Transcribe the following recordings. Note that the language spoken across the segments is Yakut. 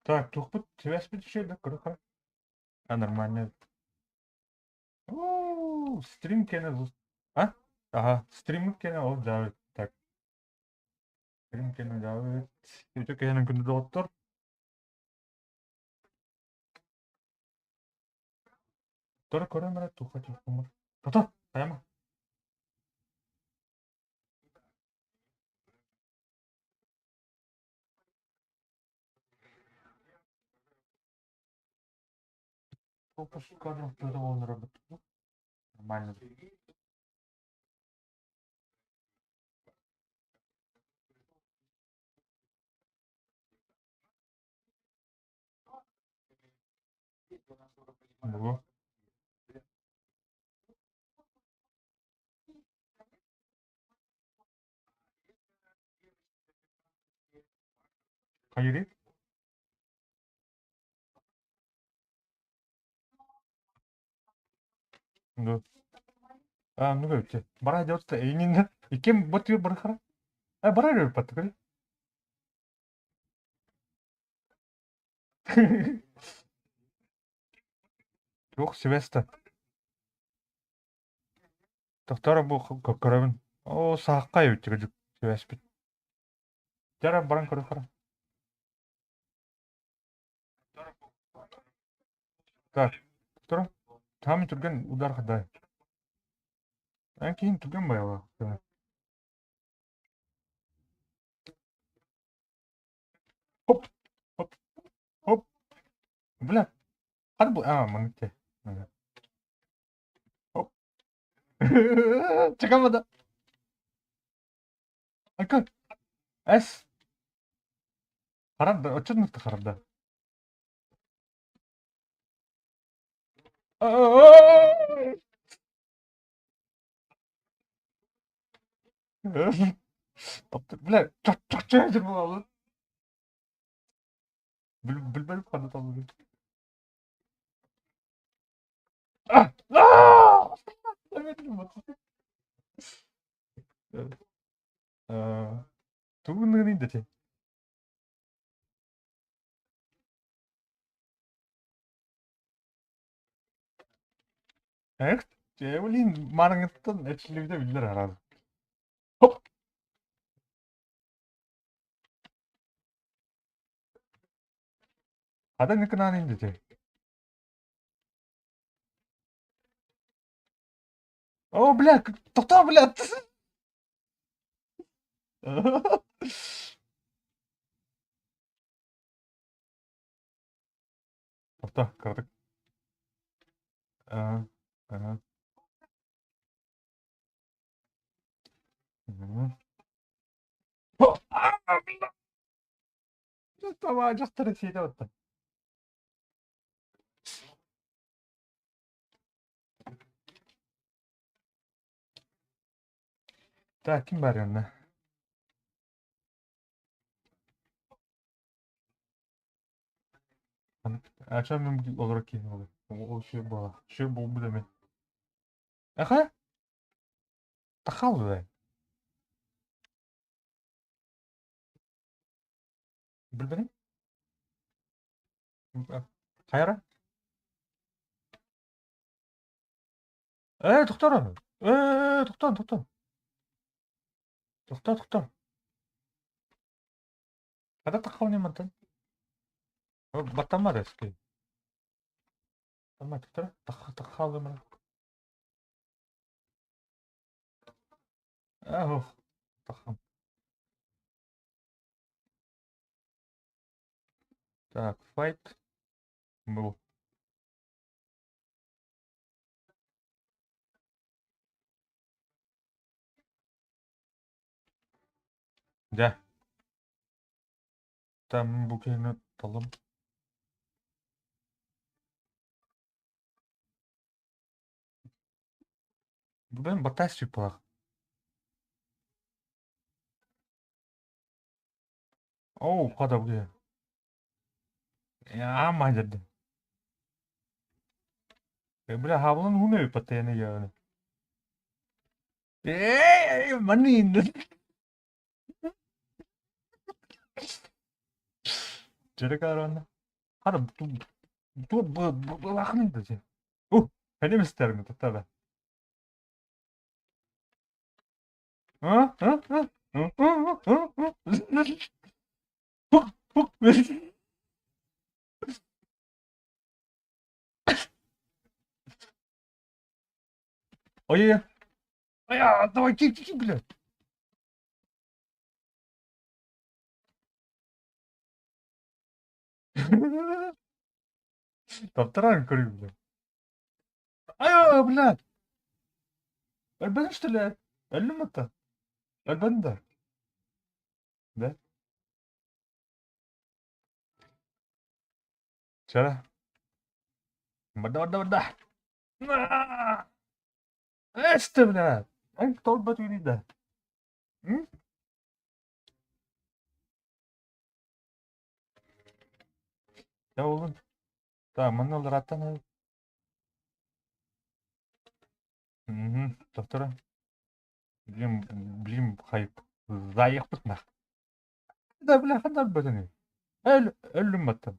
Так, туохпут сибээспит үчүгэй да көрө-көрө. А, нормально. Уу, стрим кэнэ А? Аха, стрим кэнэ ол дьаабыт. Так, стрим кэнэ дьаабыт. Үтө кэһэнэн күндү доҕоттор. Тора көрөн эрэ туохха телефоммут. Тото, хайама. Фокус кадров работает. Нормально. Во. Хайырый? Да. А, ну короче, бара дёрта, эйнин, иккем бот барахара. А, бара рөр паттыкы. Туох сибээс да. Тохтоор бу көрөбүн. Оо, саахха эбит сибээспит. Дьара баран көрө Так, тура. Таамы түргэн удар хадай. Эн киһин түргэн байала. Хоп, хоп, хоп. Бля, хар бу а, маныкте. Хоп. Чакамада. Ака. Эс. Харарда, оччот мыкты харарда. Бля, чачча буолабын. Билбэт ханна талбын. Тугун дете. Echt? Эвелин мараңыттан эчилибите биллер арады. Хоп. Хада никынан дете. О, бля, тохтоо, бля. Тохтоо, кыратык. Аа, аа. Давай, дьахтары сиэтэ батта. Так, ким баар онно? Ача мен олорор киһи ол. Ол шү буола. Шү буолбут эми. Аха? Тахал Билбэтим. Хайара? Ээ, тохтоор. Ээ, тохтоо, тохтоо. Тохтоо, тохтоо. Хата таххалны мантан. Баттаммар эски. Тамма тохтоор. Таххалымар. Ах, таххам. Так, файт был. Дьэ. Там бу киһини талым. Бүгүн батаа сүүппалах. Оу, хата бу киһи. Аама дьэрдэ. Бля, хаабылан уһун эбит постоянно яаны. Ээ, манны иннин. Дьэрэ кааранна. Хара былаахын да дьэ. О, хәлеместерме тата. А? А? А? Ой-ой-ой. А, давай, кик, кик, блядь. Таптаран көрүм, блядь. Ай, блядь. Өлбөтүм, что ли? Өллүм это. Өлбөтүм да. Да? Чара. Барда, барда, барда. Эсте, блядь. Эн толбат да. М? Я oğlum. Tamam, манна олораттан Мгм. Доктора. Блин, блин, хайп. Заехпыт нах. Да, бля, ханна өлбөтүнүй? Өл, өллүм баттан.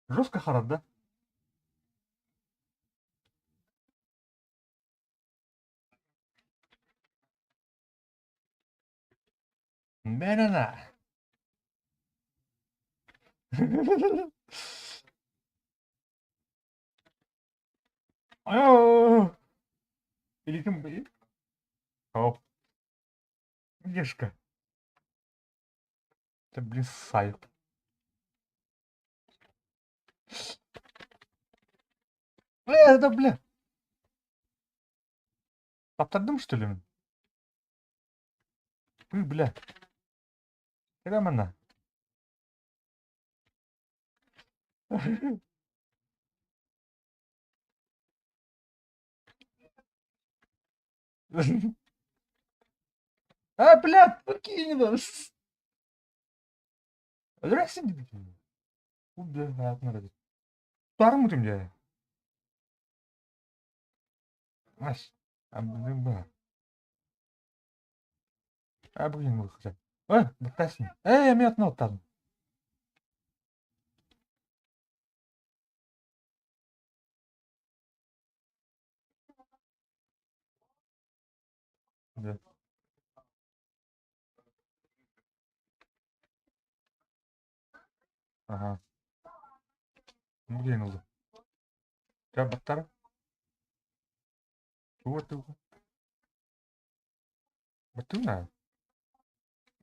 Жестко харар, да? Мэнана. Ай, Илитин О, Ешка. Это, блин, сайт. Это, бля. Таптардым, что ли? Ый, бля. Кэлэ манна. А, бля, покинь нас. Өлөрөсүн диэбитим. Бу бля, аятын Тутаарым дьэ. Аш. Абрин выхода. Ой, баттасин. Эй, эмиэ оттан. Да. Ага. Блин, oldu. Дьэ, баттара. Тугу тугу. Баттыына.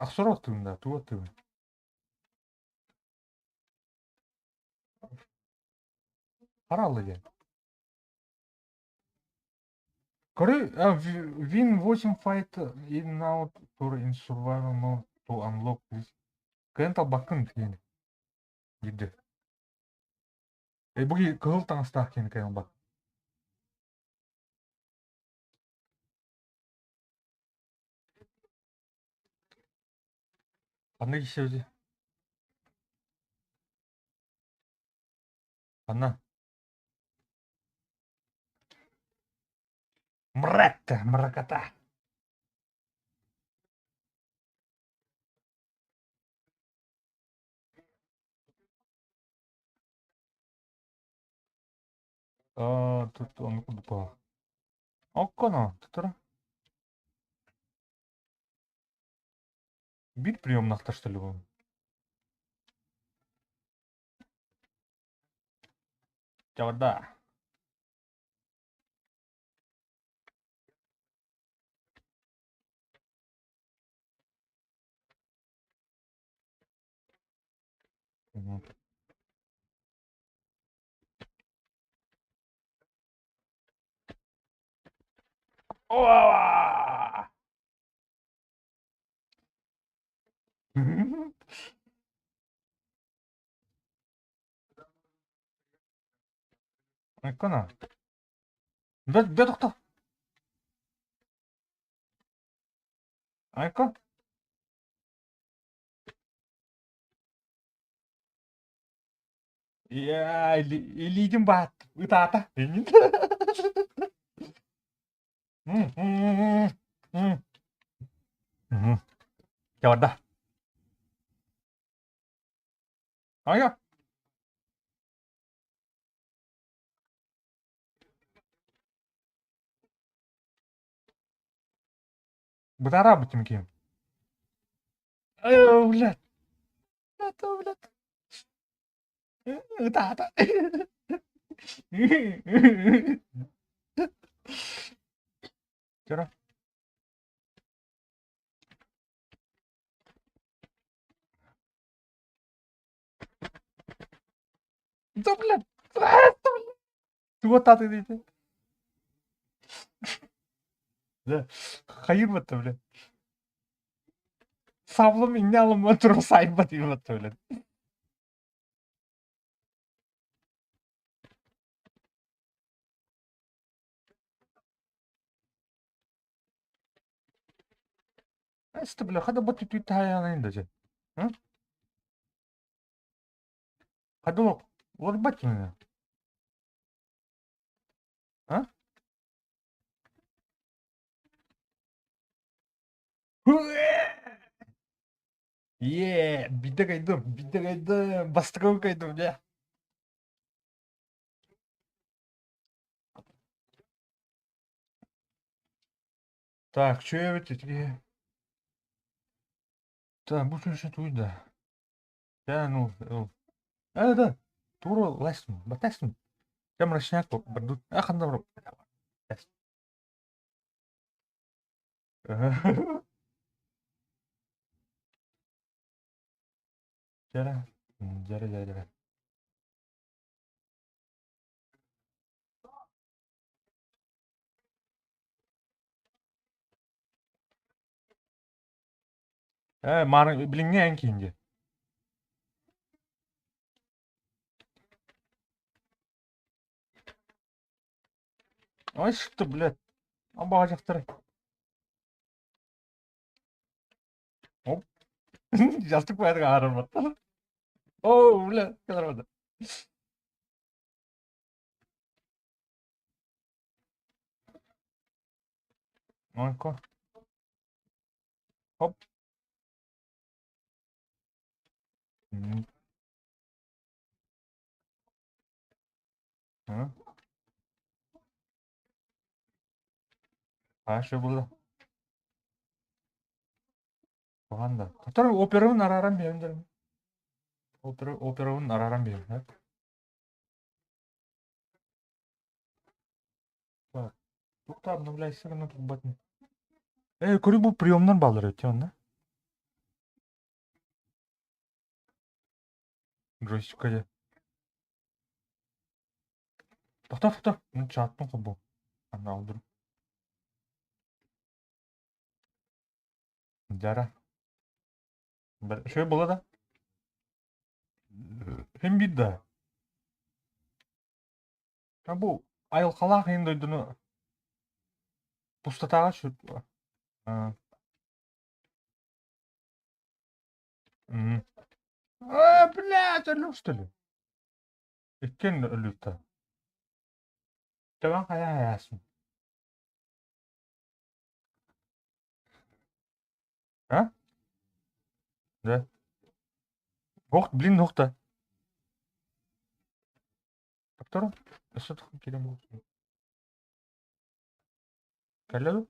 Ахсороо тыында, тугу тыын. Харалы диэн. Көрү, win 8 fight in out tour in survival mode to unlock this. Кыайан талбаккын диэн. Диде. Э, бу кыһыл таҥастаах киһини кыайан бак. Ханна киһи Ханна? Мракта, мракота. А, тут он куда Окконо, тут Биир приемнаахтар что ли бу? Чабарда. О! Айкона. Да, да, тохто. Айка. Я, илиитин баат, ытаата. Чэ барда. Айа. Бытараабытым киһим. Э, блядь. Это, блядь. Ытаата. Чара. Да, блядь. Тугу аттаатыҥ диэтэ? Да, хайыр батта, блядь. Саблым инньэ алыммат турар сайбат батта, блядь. Эстэ, бля, хада бу түтүү таайаанайын да дьэ. Хада олорбат меня. А? Е, биирдэ кайдым, биирдэ кайдым, бастакы кайдым, дьэ. Так, чүөбүт ити. Так, бу сүнсү туйда. Да, ну, э, да, тура лайсым, батайсым. Я мрачняк барду. А ханда Дьэрэ, дьэрэ, дьэрэ, дьэрэ. Ээ, маарын билиҥҥи эн киин дии. Ой, что, блядь, абаҕа дьахтары. Оп. Жастык поэтыга аарырбат. О, бля, кыларбата. Ойко. Хоп. А, что было? Тухан да. Который операбын арааран биэрэн дэрим. Опера, операбын арааран биэрэн. Так. Туохта обновляйся гына турбатын. Э, көрү бу приемнар баалар эти онно. Джойстикка дьэ. Тохтоо, тохтоо. Мин чааттын холбоо. Анда алдырым. Дьара. Үчүгэй буолла да? Син биир да. Бу айылҕалаах иһин дойдуну пустотаҕа сүр Э, блядь, өлүү что ли? Иккиэн өлүүтэ. Тэбэн хайа хайаасың? А? Да. Ох, блин, ох да. Доктор, өссө киирэн буолсун. Кэллэ дуу?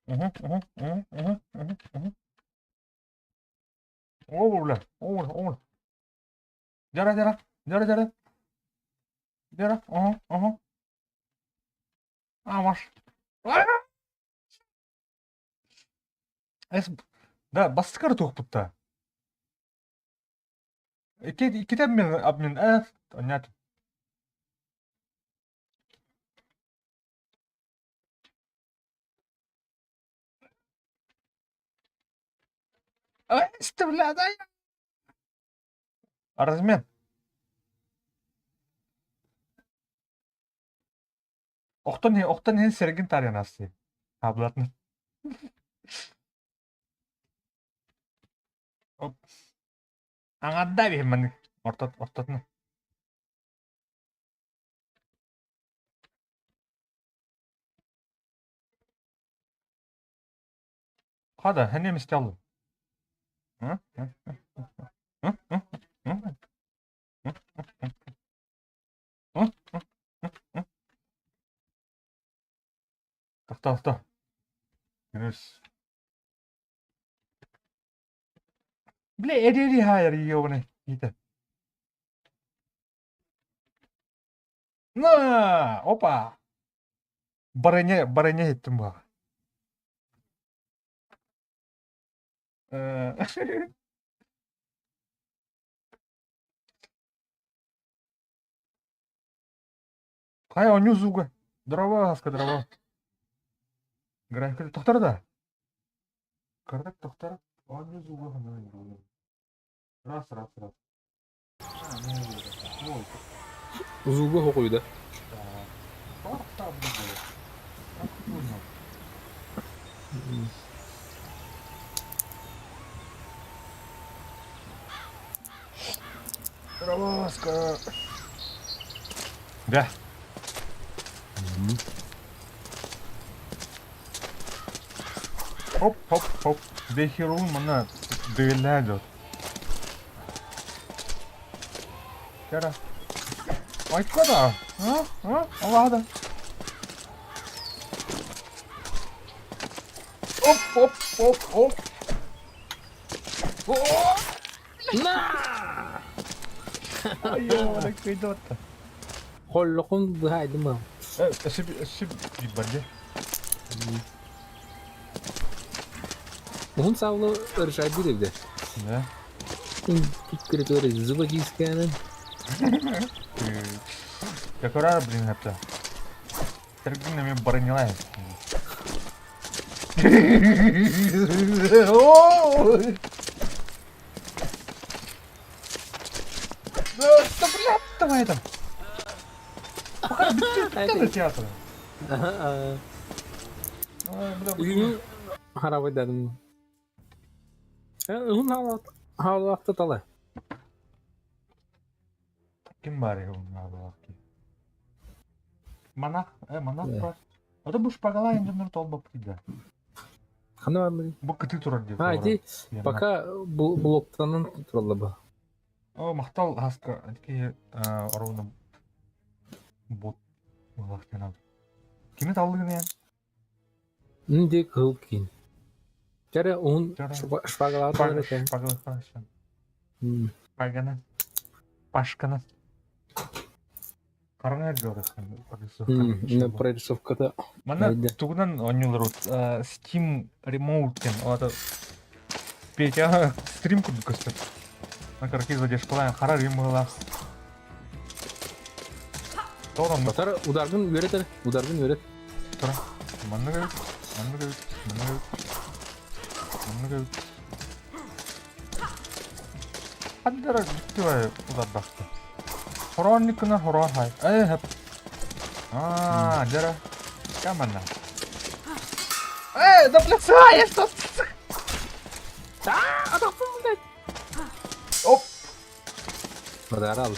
Уһу, уһу, уһу, уһу, уһу, уһу. Оо, бля, оо, оо. Дьара, дьара, дьара, дьара. Дьара, уһу, уһу. А, маш. Эс, да, бастыкары туохпутта. Икки, иккитэ обмен, обмен, э, нет. Э, бля, дай. Размен. Охтон охтон иһин сэргин таарыйан аастыы. Хаабылатны. Оп. Аҥарда биһин маннык. Ортот, ортотуна. Хада, хәне мистялы. Тохто, тохто. Күнүс. Бля, эри хайар ёбаный. Киитэ. На! Опа! Барыня, барыня иһиттим бу. Хайа оонньуу звуга. Здорово, Аска, здорово. Графика тохтор да? Кырдык тохтор. Оонньуу звуга ханна Раз, раз, раз. Звуга хоҕуйда. Здорово, Да. Хоп, хоп, хоп. Бэхирун манна дыэллээн дьон. Кара. Айка да. А? А? Аллаһа да. Оп, оп, оп, оп. На! Айоо, кыйдотта. Холлохун быһайдым. Өссө биир бар дии. Уһун сааллы ырышайдыр эбит. Да. Киритори зубочистканы. Какора, блин, это. Тергин мен бронила. Да, блядь, давай там. Пока бүттү театр. Бүгүн харабайдадым. Уһун хаалаахта тала. Ким бар уһун Монах, монах бар. Ото бу шпагалаан дьоннор толбоппут да. Ханна бааллар? Бу кытыы турар диye. А, ити пока блоктанан тураллар бу. О, махтал хаска ити оруна бот булахтанал. Кими таллыгын ян? Инди кыл кин. Кere уһун шпагалаах турар экен. Шпагалаах Шпагана. Пашкана. Хараҥа Прорисовката. Манна тугунан оонньуулар Steam Remote диэн ол Петя стрим курдук көстөр. Накарки задержкалаан хара рим быһыылаах. Тоҕо Батар ударгын үөрэтэр, ударгын үөрэт. Тура. Маннык эбит, маннык эбит, маннык эбит. Маннык эбит. Хандара бүттү ударбахты. Хороонниккына хороон хай. Ээ хэп. Аа, дьара. Камана. Ээ, да блядь, что? Аа, атахпын блядь. Оп. Ударал.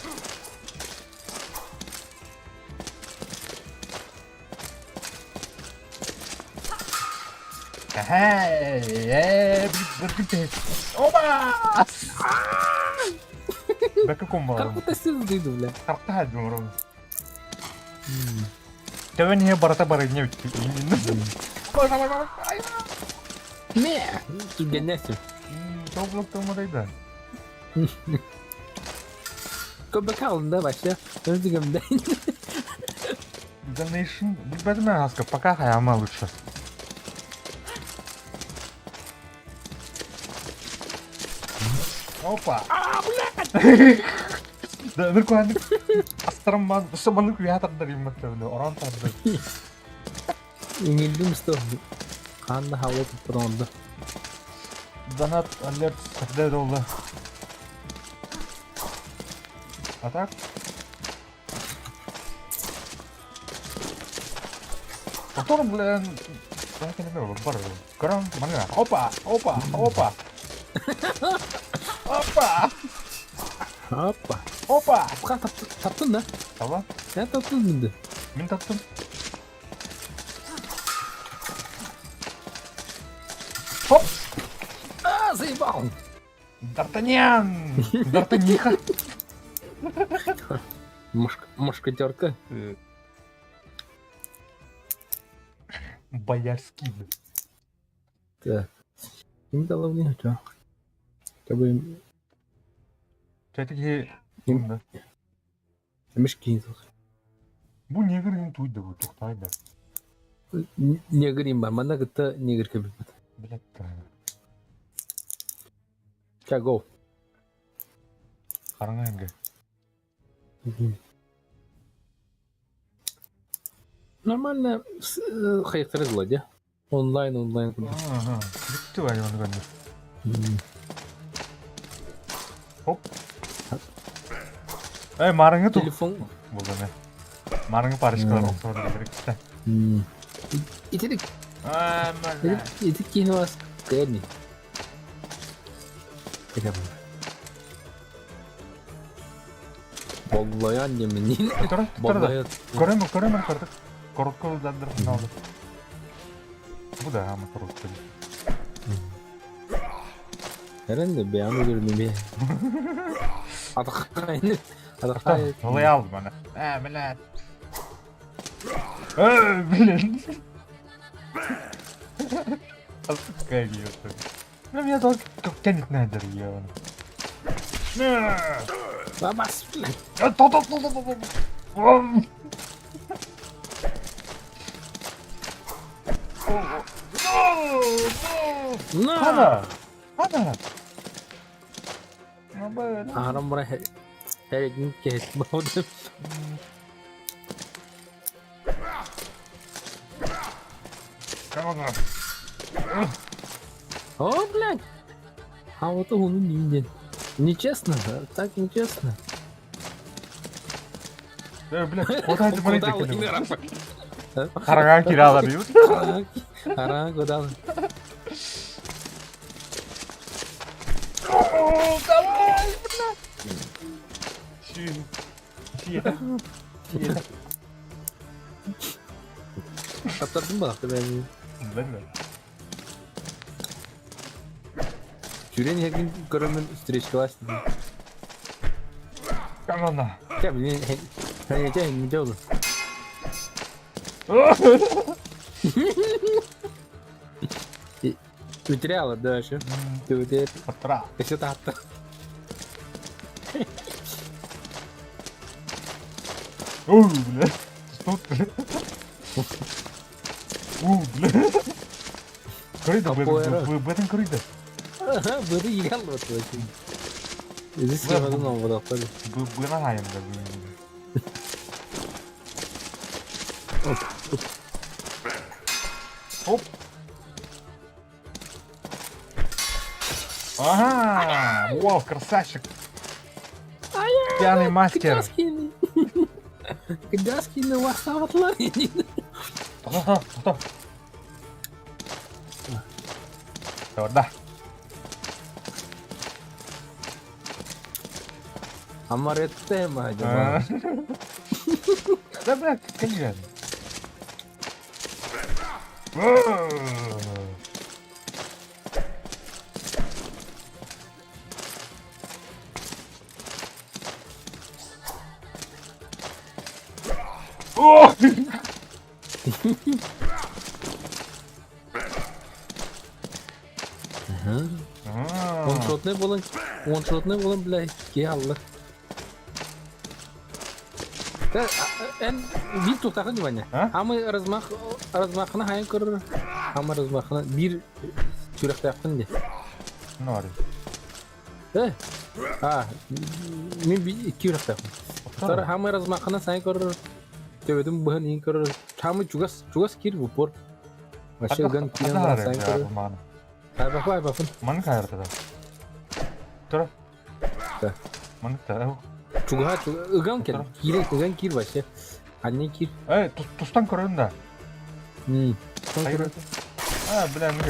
Ээ, Оба! Бэкэ комбо. Как сылдыйды, бля. Харахта хаджумрун. Төбөн иһэ барыта барыгня Мэ! Түргэннээсин. Тоблок тылмадайда. Көбөк алында вообще. Өздүгөмдө. Donation билбэтим хаска пока хайама лучше. Опа! А, блядь! Да, нырку ханнык астарым өссө маннык үөһэ тардар имматтабына орон тардар. Иҥилдим что Ханна хавла туттар Донат алерт сырда долла. А так? Повтор, блин, бар. Көрөн, манна. Опа, опа, опа. Опа! Опа. Опа! Ха, таптың да? Таба. Сен таптың мынды. Мин таптым. Хоп! Д'Артаньян! Д'Артаньиха! Мушкетерка. Боярский. Так. Ким головне? Чё? Тебе Кстати, Ким? Эмиш киин Бу негр иһин туйда бу тухтайда. Негр им бар. Манна кытта негр кэбиппит. Блядь. Ча, go. Хараҥа эргэ. Нормально хайыктары зло, Онлайн, онлайн курдук. Ага, бүттү айваны көрдүм. Хоп. Эй, марыңы ту. Телефон. Булдum Марыңы парочкалар охсорду керек. Итирик. Аа, Ити киһи вас кэрни. Боллойон диэмин. Боллойон. Көрөм, көрөм, көрдүк. Коротко удардар oldu. Bu da ama korotko. Herhalde beyan өлөрүнү бе. Атахайны. Атахай. Олай алды мана. Ә, блядь. Э, блин. Какая ёпта. Ну, меня только как тянет на это, ёбаный. Бас, блядь. На! Хана! Аһаран баран һэригин кэһит баҕадым. О, блядь! А вот он не виден. Нечестно, так нечестно. Э, блядь, куда это смотрите? Хараҥа кираала бит. Хараҥа кудал. Давай, блядь! Сиэтэ. Таптардым ба, бәни. Билбэт. Сүрэн иһэргин көрөммүн встречкалаас дии. Камана. Чэ, блин, чэ, не делаю. Утеряла дальше. Ты утерял. Патра. Өссө таатта. Ой, бля. Что ты? Уу, бля. Көрүйді, бөтен көрүйді. Бөтен игал вот вообще. Здесь схемадан оңғодохтор. Бына хайымда. Оп. Ага, вау, красавчик. Пьяный мастер. Кыдаскины васаватлар. Тоқта, тоқта. Торда. Амаретте ма дьоно. Да, бля, конечно. О! Оншотный буолан, оншотный буолан, бля, киһи алла. Эн биир туохтаахын дии Амы размах размахына хайан көрөр. Амы размахына биир сүрэхтээхпин дии. Ну, Э, а, мин икки үрэхтээхпин. Тар хамы размахына сайын көрөр. Төбөтүн быһан иһин көрөр. Хамы чугас чугас киир бупор. Вообще ыган киирэн сайын көрөр. Айбафа айбафын. Маны кайыртыда. Тура. Маны та. Чугаһа ыган кел. Киирен ыган киир вообще. Анне киир. Эй, тустан көрөн да. А, бля, ну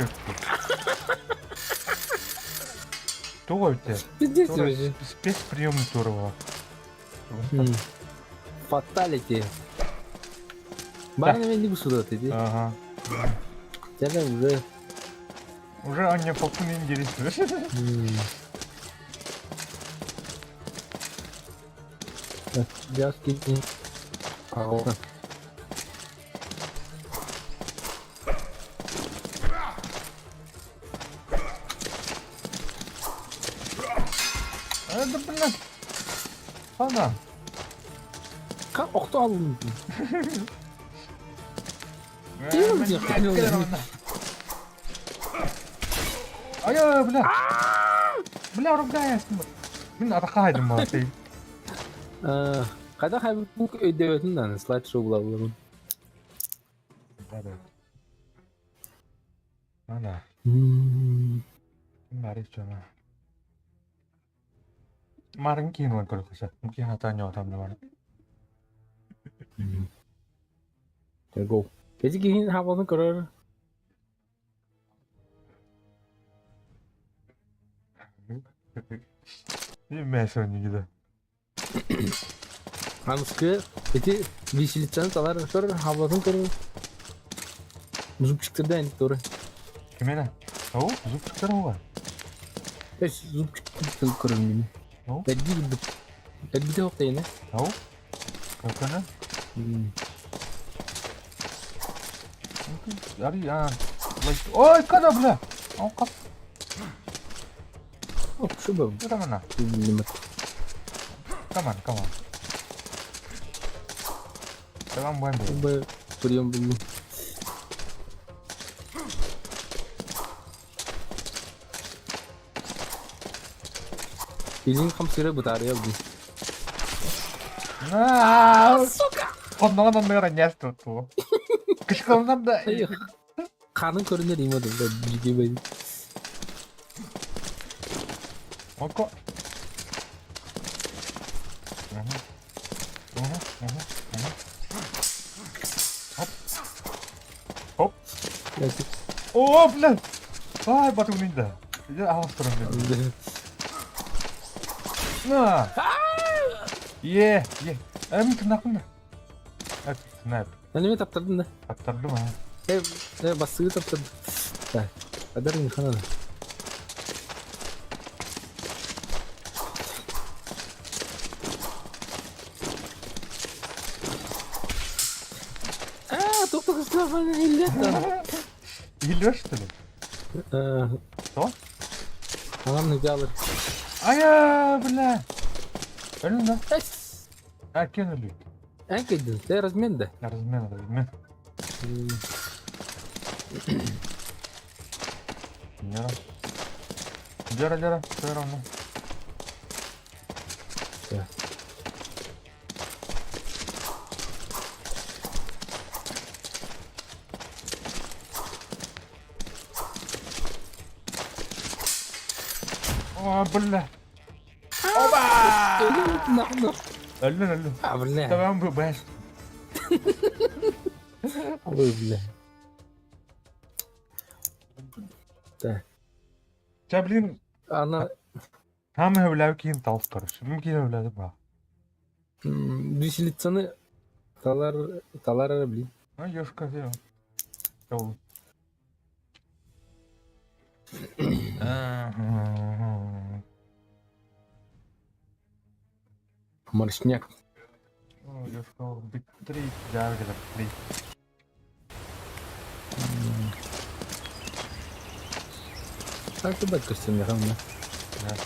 Туга үтте. Пиздец вообще. Спецприем турова. Фаталити. Баран мен не сюда ты. Ага. Тебя уже. Уже анньаппаппын индириспит. Just kidding. Аҕалта. Это, блин, Ана. Ка охто алын. Ай, бля. Бля, ругайся. Мин атахайдым мааты. Хайдах хайбыт өйдөбөтүн дан слайд шоу булаллыбын. Ана. Маричана. Марын киин ылан көрөхсө. Мукиин атаан ньоотам да бар. Go. Эти киһин хабалын көрөр. Мэ сонигида. Анскы эти виселицаны талар көрөр, хабалын көрөр. Зубчиктарда эн туры. Кимена? О, зубчиктар оға. Эс зубчиктар көрөр мени. О. Эдди билдик. Эдди хоктайны. Ау. Какана? Ари, а, like, ой, када, бля. Ау, кап. О, шуба. Come on. Come on, come on. Tamam, buen Бу прием был. Илин хамсыра бутарыя бу. Сука! Оннан оннугар анньаас тутуу. Кышкалынан да. Канын көрүнөр има да бигебей. Око. Хоп. Хоп. О, бля! Ай, батугнинда. Я алыстырам мен. На. Е, е. Эм тынакын. Эт, снайп. Мен таптырдым да. Таптырдым а. Э, э, басыгы таптырдым. Да. Адар не ханада. А, тоқтық Илер, что ли? Что? Анам не делает. Ая, бля. Өлүн да. А, кен өлүй? Әнкейдин, те размен да. Размен, размен. Лера. Лера, Лера, все равно. Да. О, бля. Оба! Өлүн, Өлүн, өлүн. А, бля. Tamam bu бэс. Ой, бля. Да. Ча, блин, Ана Хам хөвләв кийин талып турur. Мөмкин хөвләде ба. виселицаны талар талар блин. А, ёшка все. Жол. Моршняк. Ёшка, битри, жар три. Так ты бать костюм я равно. Да.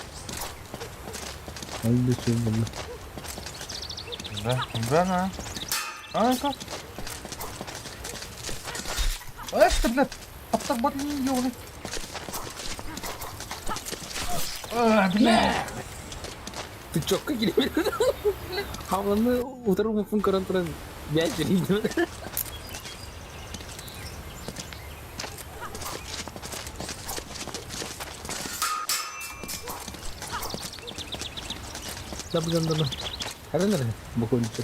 Ой, Да, да, на. А, как? Эх ты, блядь, таптак бат ёбаный. А, бля. Ты чё, как или? Хавланы утром фун көрөн туран бять жерин. Дабган да. Хәрәнер бу көнчө.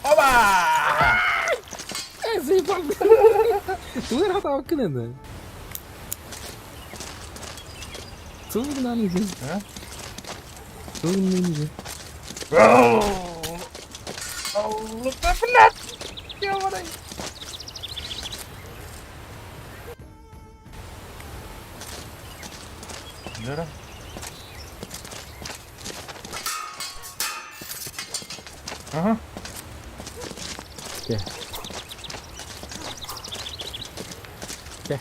Оба! Э, заебал. Тугар хата кынын. Тугнаны. А? Тугнаны. Блядь! Ёбаный! Лера? Ага. Чэ. Чэ.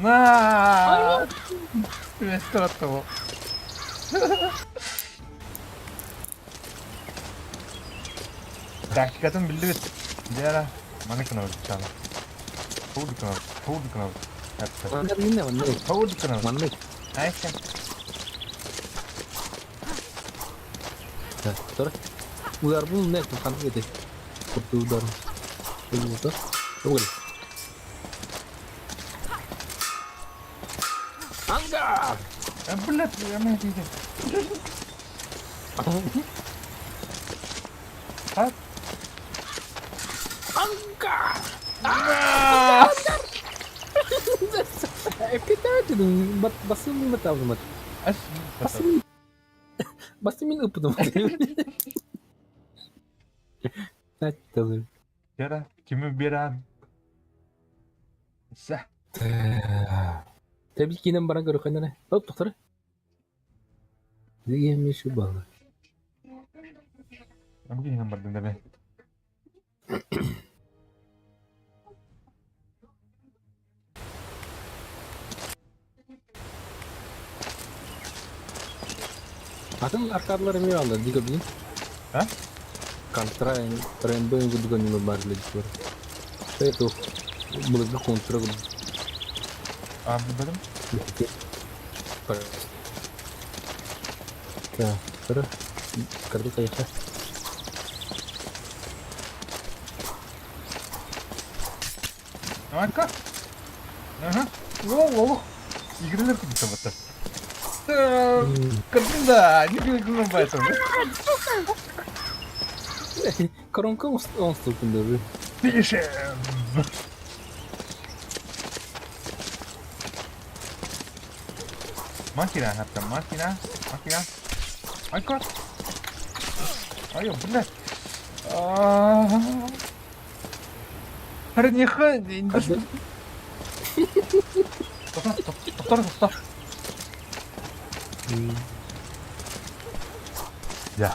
На! Вместо того. Тактикатын биллибит. Дьэ, маны гынабыт чаана. Тугу гынабыт, тугу гынабыт. Манна минне манна. Тугу гынабыт. Манна. Айса. Тур. Ударбын не хан ете. Курту удар. Удар. Угол. Ангар! Блядь, я меня видел. А? Ангар! Басым метавзмат. Басым. Басым мин ыпыдым. Айтты. Кера, кими беран? Сә. Тэби киинэн баран көрөххүнэ эрэ. Оп, тохтор. Дигиэн şu балла. Амги киинэн бардын дeme. Атын аркадалар эмиэ бааллар дии көрдүҥ? А? Контра РНБ курдук ньыма баар диир. Это былыргы контра курдук. А, билбэтим. Так, көрө. Көрдү кайха. Давай-ка. Ага. О, о, Игрелер курдук батта. Көрдүм да, не гына байтым. Коронка оҥостубутун да Пишем. Макина хатта, макина, макина. Айка. Айо, блядь. Харниха, Тоқтар, тоқтар, тоқтар. Я.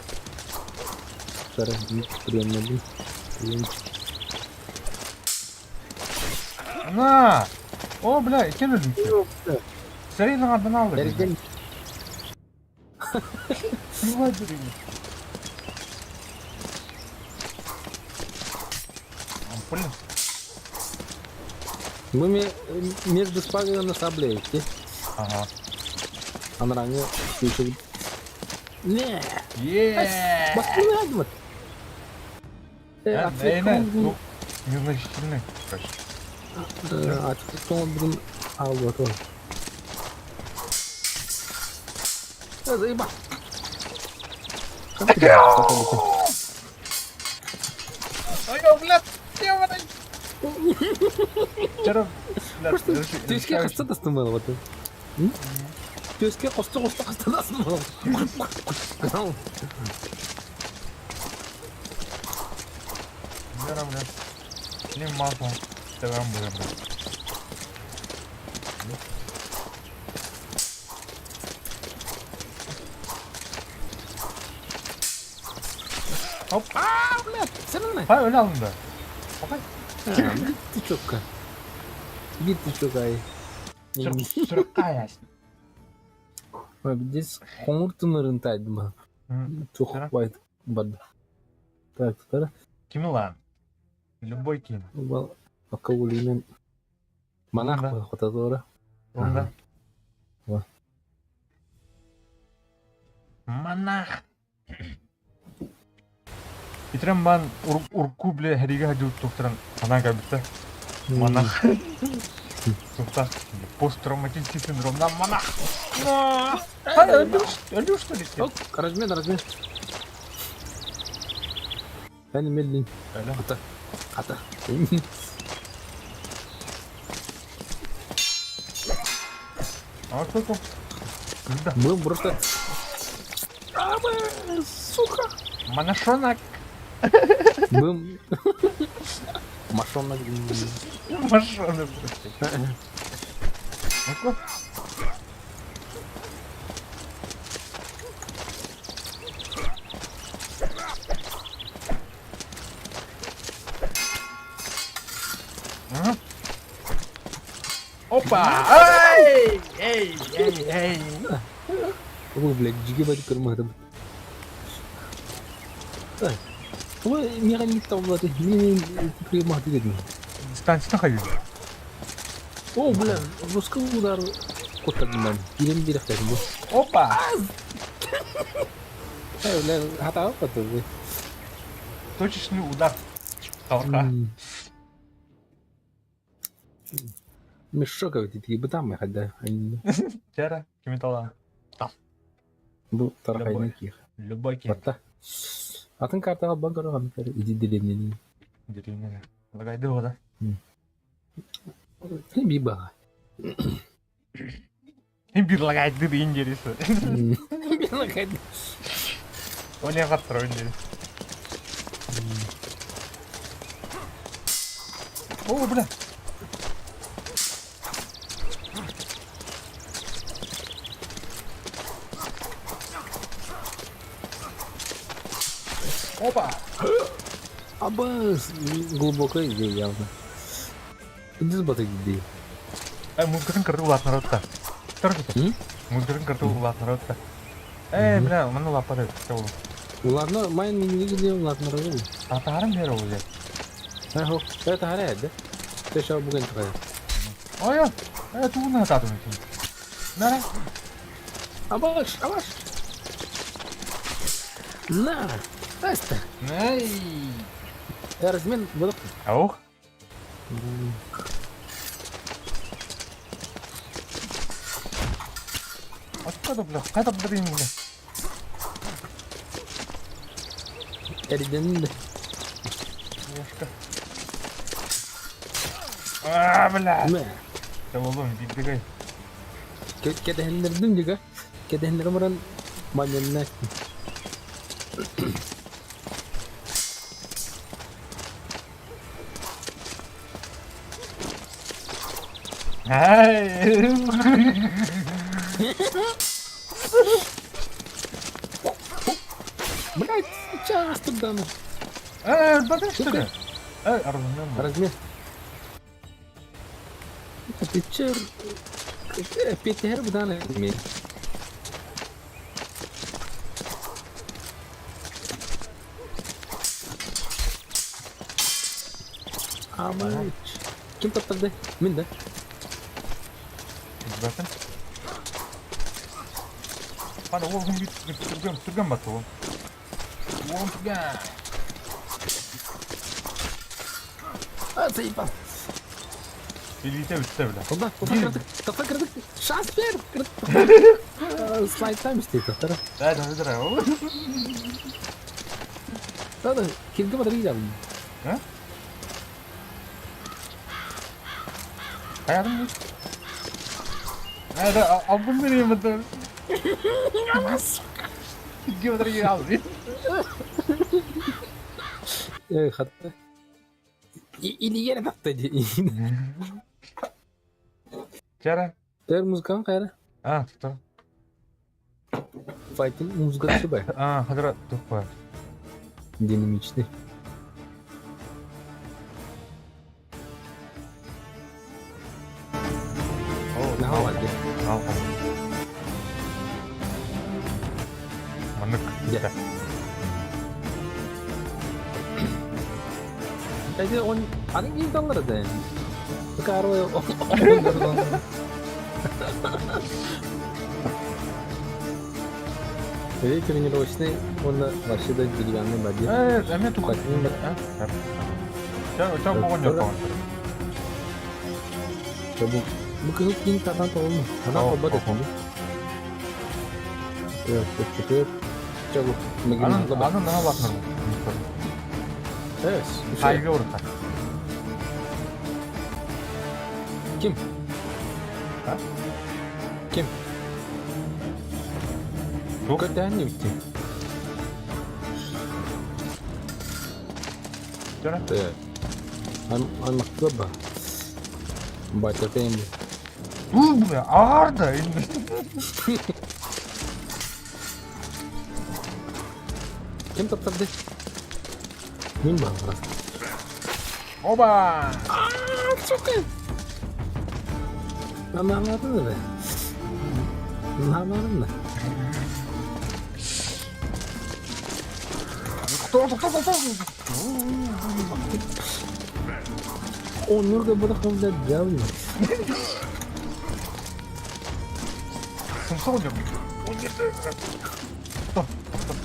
На! О, бля, кем өлдүм? Сәрейін ардын алды. Эрген. Давай, бери. Блин. Мы между спавнером на сабле идти. Ага. Анраңы Не. Еее. Баскын Ну, незначительный, короче. Ответон, а вот он. Заеба. Ой, блядь, ёбаный. Вчера, блядь, Түске қысты тастым вот. Түске қосты қосты қысты тастым Вчера, блядь, не маслом, вчера, блядь. Оп. А, блядь, сен Ha öyle alındı. Okey. Gitti çok. Gitti çok ay. Сүркаясь. Здесь хоңур тайдым. Çok байт бад. Так, тара. Ким лан? Любой ким. Бал акыллы Монах хототора. Онда. Монах. Итрем бан урку биле хәриге хәдү тохтаран анан кабитта. Монах. Суптах посттравматический синдром на монах. Өлүү что ли? Размен, размен. Эн меллин. Ата. Ата. А что там? Когда? Мы просто... А, сука! Моношонок. Мы... Мошонок. Мошонок. Ну-ка. Опа! Эй! Эй! Эй! Эй! Ой, блядь, жиге бадик көрмөдүм. Ой, миэхэ табыллаты, мин приемах дедим. Дистанцияны хайыы. О, бля, русский удар куттардым. Кирем бирехтерим бу. Опа! Э, бля, хата патты. Точечный удар. Таврка. Мешок ведь бытам хада. Тера, кими тала. Бу тарахайны ких. Любой кем. Батта. Атын картага банк араган иди деревнени. Деревня. Лагайды вода. Би бага. Бир лагайды индерisi. Би лагайды. О не каттыр индерisi. О, бля. Опа! Абас, глубокая идея явно. Иди сбаты идеи. Э, музыкатын кырды улаатынар отта. М? Музыкатын кырды улаатынар отта. Э, бля, маны лаппады. Ладно, майн не видел, ладно, разум. Татарым бер ол же. Ахо, это харя, да? Ты что, буган такая? Ой, э, тугуна татым. Нара. Абаш, абаш. На, Аста. Эй. Размен был. Аух. Откуда, бля? Кайда блин, бля? Эрден. Ешка. А, бля. Мэ. Олом, бигдегай. Кедehеннердин дига. Кедehеннер муран маньянна. Ай. Блять, часто дан. Э, бадан что ли? Э, размен. Размер. Picture Петер будан ми. Амач. Ким таптырды? Мин да. Zaten. Hadi oğlum git git türgen türgen bak oğlum. Oğlum türgen. А, заебал. Илиите бүттэ бля. Куда? Куда кырдык? Тапта кырдык. Шанс бер. Кырдык. Слайд тайм истейт. Тара. Да, да, да, oğlum. Да, да. Кирге батыр жабын. А? Хаядым. Да, албын берейин бата. Кирге батыр алды. Э, хатта. Или ере тапта ди. Чара. Тер музыкан кайра? А, тута. Файтинг музыкасы бар. А, хадра тупа. Динамичный. О, Наха Наха. Манык. Да. Эти он, они не доллары да. Каро, Или тренировочный, он вообще да деревянный бади. Э, эме туха. Хотим Ча, ча могон yok. Бу бу кыһыл киин тардан тоҕолун. Ханан холбот этим. Чэ бу Анын анын наһаа улаатынар бу. Эс. Хайга урта. Ким? А? Ким? Туох? Көтөөн нибитти. Дьоно? Аймактыа ба. Батятайым. Уу, бля, аарда. Ким таптарды? Мин баҕарар. Оба! Сука! Нанаалаатын эрэ. Нанаалаатын да. Тоқтоо, тоқтоо, тоқтоо! Оннур гыбытах блядь, дьявол. Сымса оонньуур. Тоқтоо, тоқтоо.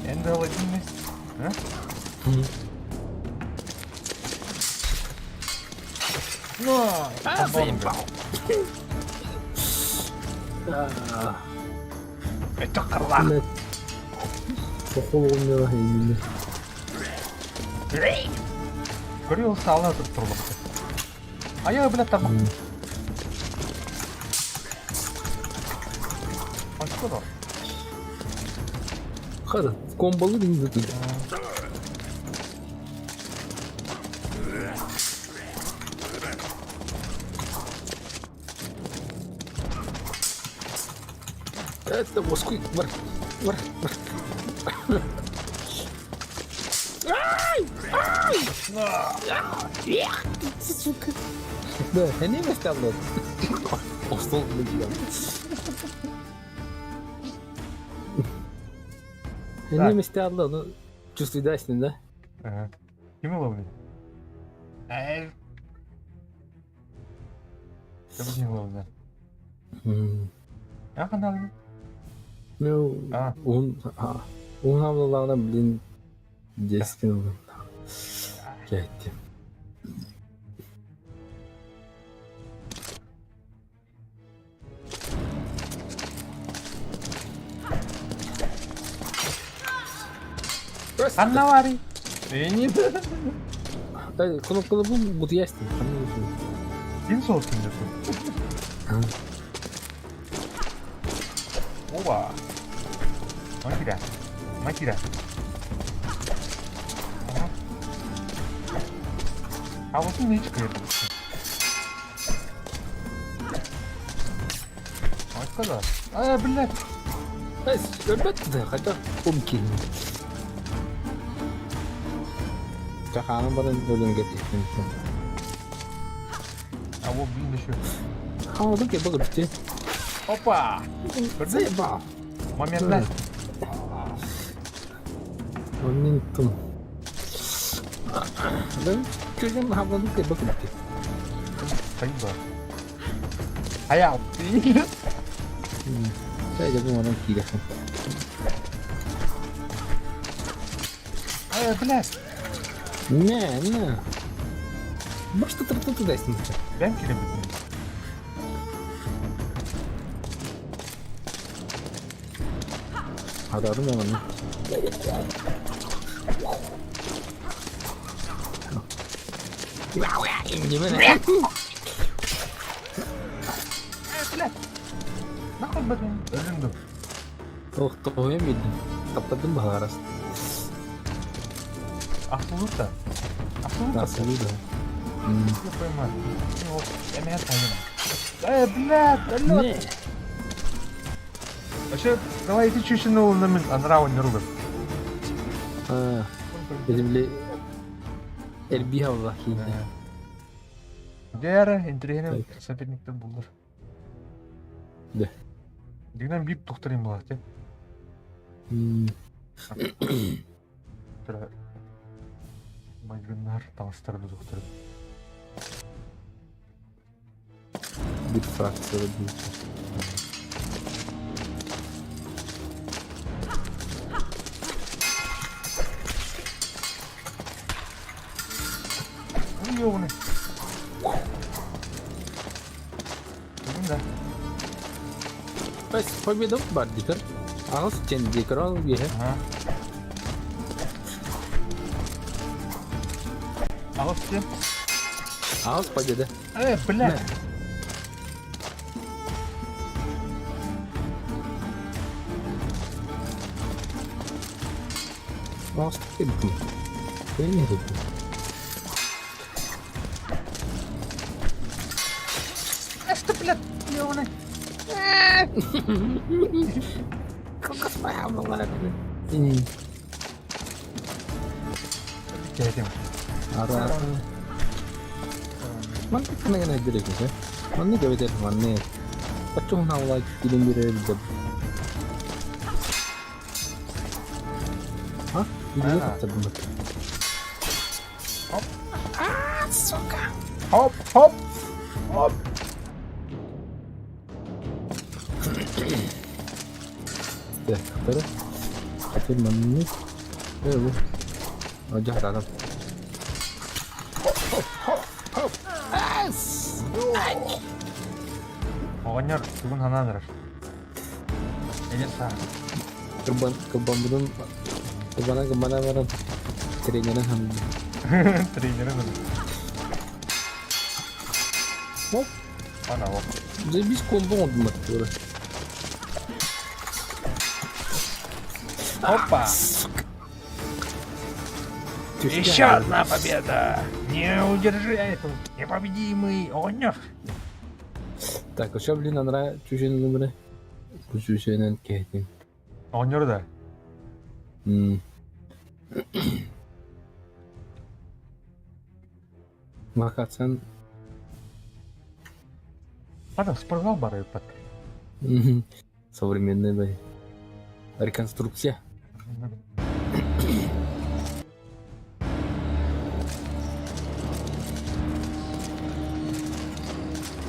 Эн да ылайдың А? На! А, заебал. Это крла. Блядь. Похол оонньуура именно. Көрүө саала туруп Ая, блядь, там. Ашкода. Хада, комболы не тут. Это воскуй, бар, бар, бар. Ай! Ай! Эх, ты, сука. Да, они me стало. Остол блядь. Они me стало, ну, чувствуй, да, с ним, да? Ага. Ким ылабын? Эй. Ким ылабын? А ханна? Ну, он, он хамлалаҕына, блин, десять ыллым. Кэттим. Ханна барый? Эни. Кнопкалы бу бутуястын. Ким сол ким Оба. Макира. Макира. А вот нычка это. Ой, А, блядь. Өлбөт да, хотя ум киһи. Чахааны баран өлөн кеттим. А вот, блин, еще. Хаалдым ке багыр бите. Опа! Заебал. Момент. Моментум. Да, чужим хаалдым ке багыр бите. Спасибо. А я. Сәйдә бу аның киләсен. Ай, блядь. Не, не. Башта тырты тудайсың. Бәм килеп. Адарым оны. Немене? Блядь. Нахуй бәден. Өлүндү. Ох, тоһуйан билдим. Таптардым баһаарас. Абсолютно. Абсолютно. Абсолютно. Я понимаю. Ну, я меня понимаю. Э, блядь, алло. Не. Вообще, давай ты чуть ну на мен анрау не ругас. А, земле Эльбиха Вахин. Дера, интересный соперниктер булдыр. Да. Дигнен бип тухтарым була, те. Тра. Майгыннар таныштырды тухтар. Бир фракция бир. Ой, ёбаный. Да. Пес победа бар дикер. Аҕыс дьэн дикер ол биэһэ. Аҕыс дьэн? Аҕыс победа. Э, бля. Аҕыс эбитин. Бэйни эбитин. Что, блядь, ёбаный? Кээтим. Ара. Маннык гына гына билэкиһэ. Маннык эбэтэр маннык. Оччоҕуна киирэн биэрэр да. А? Илиигэ таптардым. Хоп. А, сука! Хоп, хоп, хоп. Так, второй. Теперь маннык. Э, Дьаһаратам. Оҕонньор тугун санаан эрэр? Эдэр саа. Кырбан, кырбаммытын кырбана кырбана баран тренерин ханна. Тренерин ханна. Оп. Ана оп. Заебись комбо оҥордум туора. Опа! Еще одна победа! Не удержи эту непобедимый оҕонньор! Так, еще, блин, анара чужой номеры. Бу чужойнан кэһэтин. Оҕонньор да? Локациян Ата спортзал бар эбит. Современный бай. Реконструкция.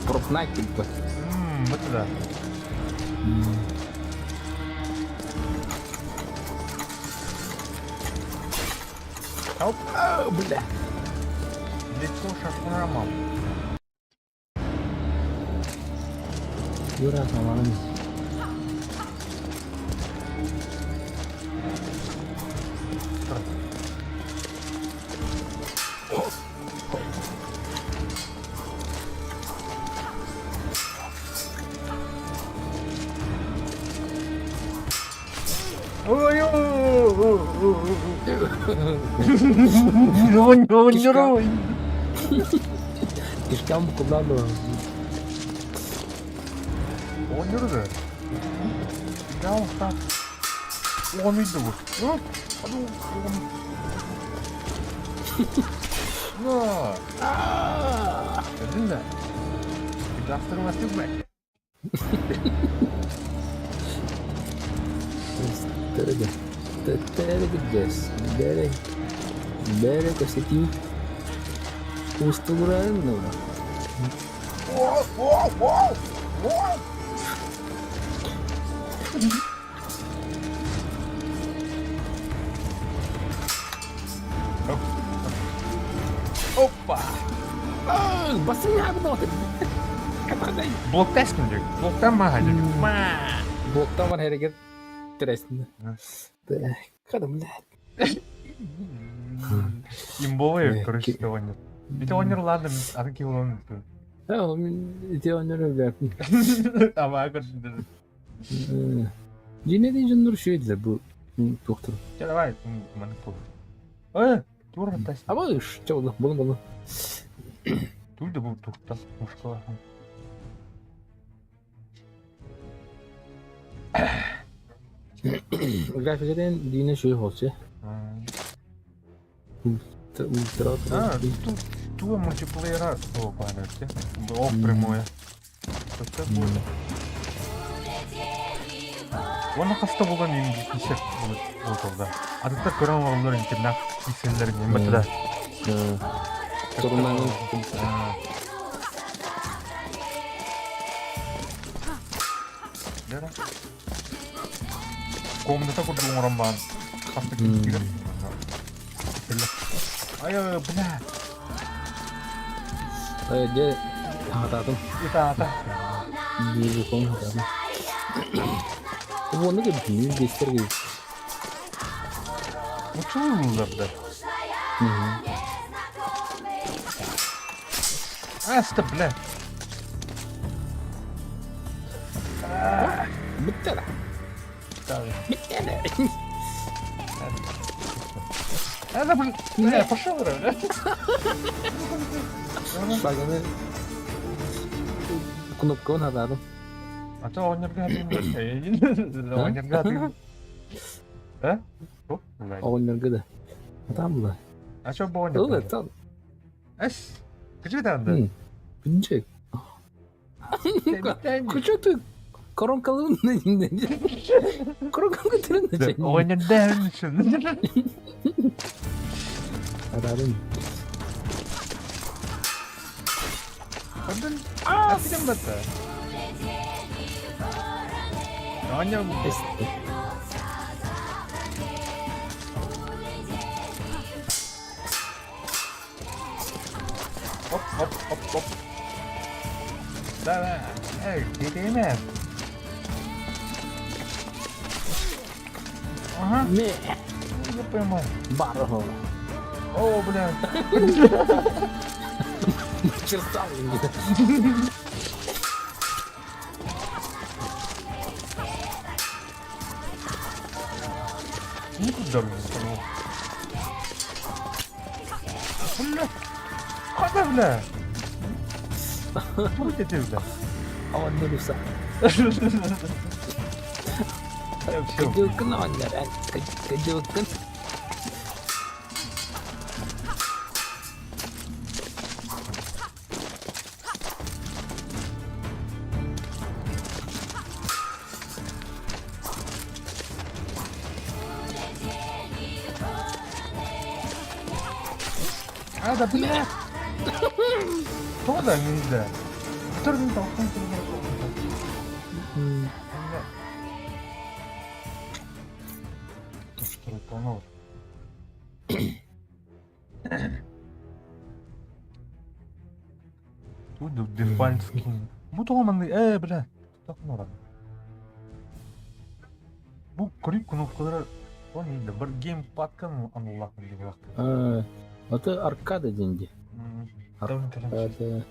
Пропнать типа. Вот да. Оп. А, бля. Лицо шашмарамам. Юра, салам. Ой, ой, Кишкам куда было? Оҕонньору да устаах оҕонуйда бу. Но! Көрдүн да? Гастромастык бай. Бere, бere косяки. Устугуран. О, о, о, о! Опа! Басын было. Блоктаскын дек. Блоктан маға дек. Ма! Блоктан бар әрекет тересінде. Када, блядь. Имбовый, короче, оҕонньор. Ити оҕонньор ладно, атын киһи олорон А, мен ити оҕонньор өлбөппүн. Абаа көрсүндө. Дьиҥэ дьоннор үчүгэйдилэр бу туохтар. Чэ, давай, маннык буолуо. Э, тур тас. Абыш, чэ буолла, буолла буолла. Туй да бу туртас мушкала. Графикатын дьиҥэ үчүгэй буолчу. Ультра А, тут туа мультиплеера о, памятте. Ох, прямое. Это будет. Уонна хаста булан ингиссер буолда. Атыттар көрөн олороллор интернат киселлерин эмбэтэ да. Турунанын Дера. Комната курдук оҥорон баан хаста киирэр. Ай, бля. Дьэ, аһатаатым. Ытаата. Биир буквам аһатаатым. Уонна кэбитинии биэстэр кэбит. Учуллар да. Аста, бля. Бүттэ Бүттэ Это, бля, пошел, бля. Шаганы кнопкабын хатаатым. А то оҕонньорго Оҕонньорго А? Оҕонньорго да. Там да. А что бу оҕонньорго? Там. Эс. Где там да? Күнчек. Куча ты коронкалын коронкалын көтөрөн. Оҕонньордоон Араарын. Онтон аппитен батта. Оҕонньор Оп, оп, оп, оп. Да, эй, тиэтиэмэ. Ага. Не. Я поймал. Бар О, бля. Черстал. Никуда мне не Бля. Хата, бля. Тугу этэ, бля? Оонньууруса. Кыдьылкын оонньор, кыдьылкын. А, да, бля! Тоҕо да миндэ? Төрүн тоқтон Тоқтон. Тут дефальт скин. Бу тоҕо маннык ээ бля тохтон Бу көрүү кнопкалара он да бір геймпадка аналлаах билбэт. Это аркада деньги. Аркада.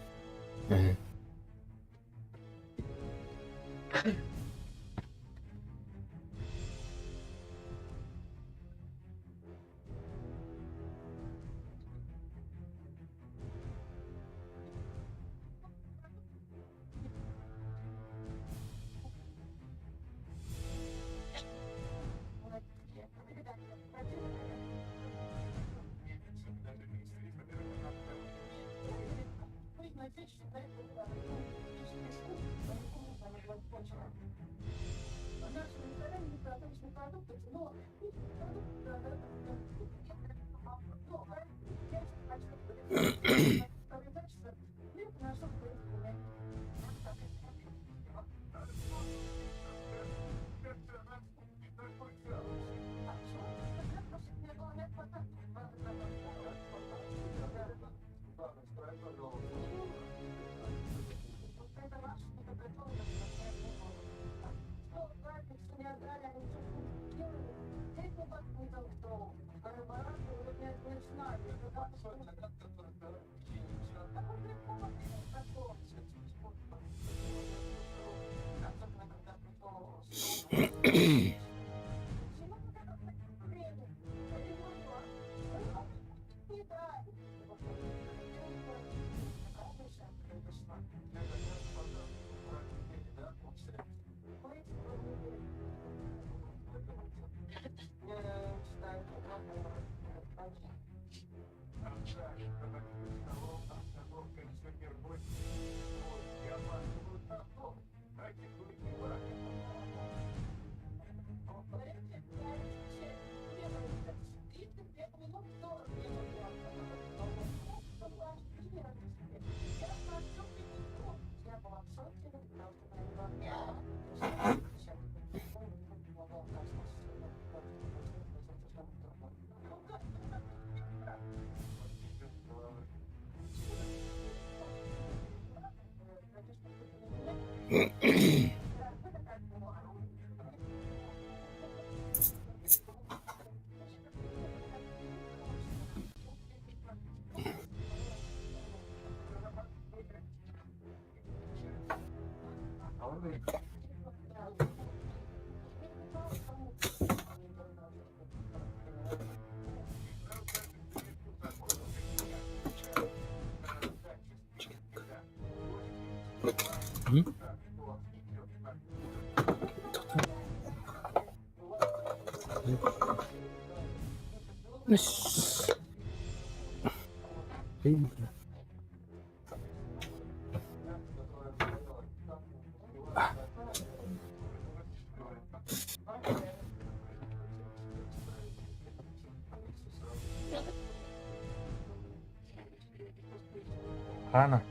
Хаана.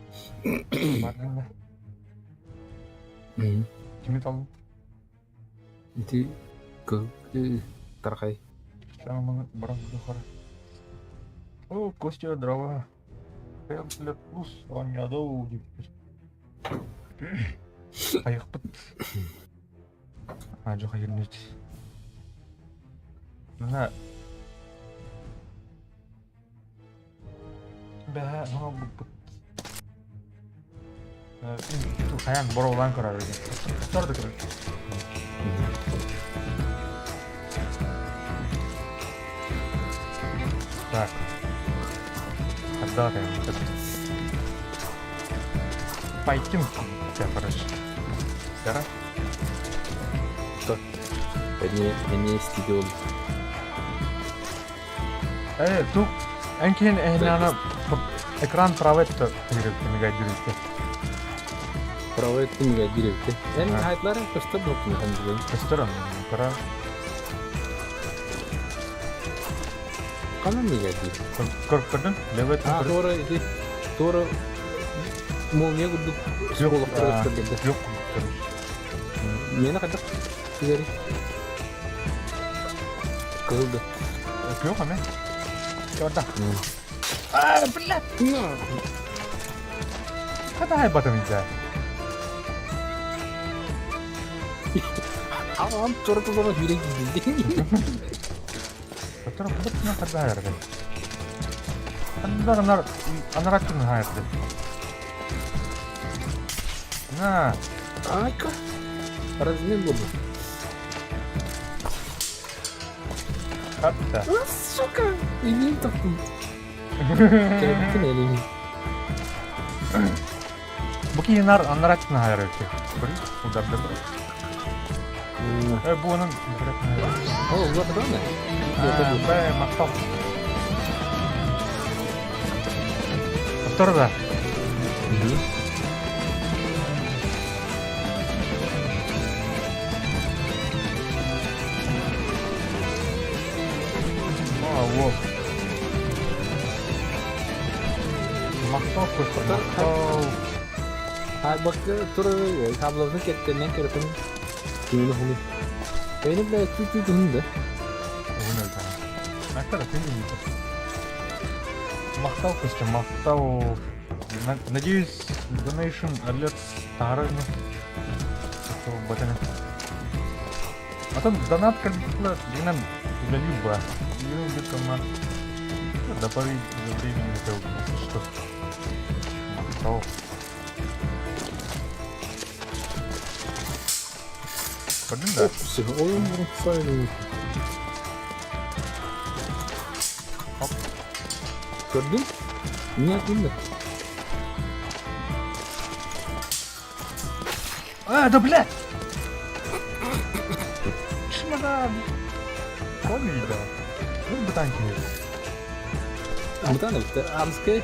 Баргын да. Кими талдың? Ити тархай. Саманы баран хара. О, Костя, дрова. Пемплет плюс оонньоодоо диэбиттэр. Хайыхпыт. Аа, дьэ хайырныть. Мына бэһэ оҥорбуппут. Хайаан боруобалаан көрөр Тор да көрөр. Так. Когда ты? Файтинг тебя, короче. Сера? Что? Эмиэ стидиол. Ту эн киһин эһинээнэ экран правый өттө мигэйдириттэ. Правый өттө мигэйдириттэ. Эн хайтлар көстөр дуо? Көстөр кыра. Ханан мигэйдиир? Көрдүн? Левый А, туора ити туора молния курдук оскуолактар көстөр. Жоқ. Мені хайдах тигери? Кызылды. Жоқ, аме. Чорда. А, блядь! Хата хай батым иде. Аҕам туора тулама сүүрэн киирдин. Котор бутна хата хайырды. Андар анар анараттын хайырды. На. Айка. Размен буолла. Хатта. А, сука! Илиим таптым. Кэлбитин элини. Бу киһи анараттын хайырды. Көрү, ударда. Бу онон О, улахан. Бэ, махтал. Второго. О, вот. Махтал, Костя, махтал. А бак тур таблоны кеттеннен көрөтүн. Кимини хуни. Эни бля чуть-чуть хүндэ. Угун өлтө. Мактар, ты не Махтал, Костя, махтал. Надеюсь, donation alert старыми. А там донат кэлбит динан үлэлиир Где-то на до поры до времени это что. Махтал. Көрдүн да? Все, ойын бұрын Хоп. Көрдүң? Не атында? А, да блядь! Чемодан! Помни, да. Ну, бутанки. Бутан бит. Амске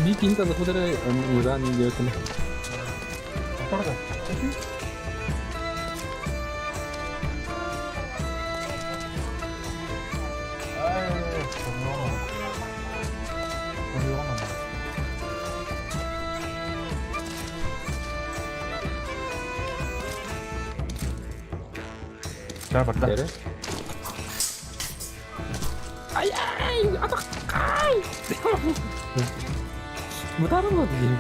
би кинта захудара музан диэтин. Правда? Ай, Полеона. Полеона. Да, барда. Эре. Ай ай, атак ай. Бутан болду дейм.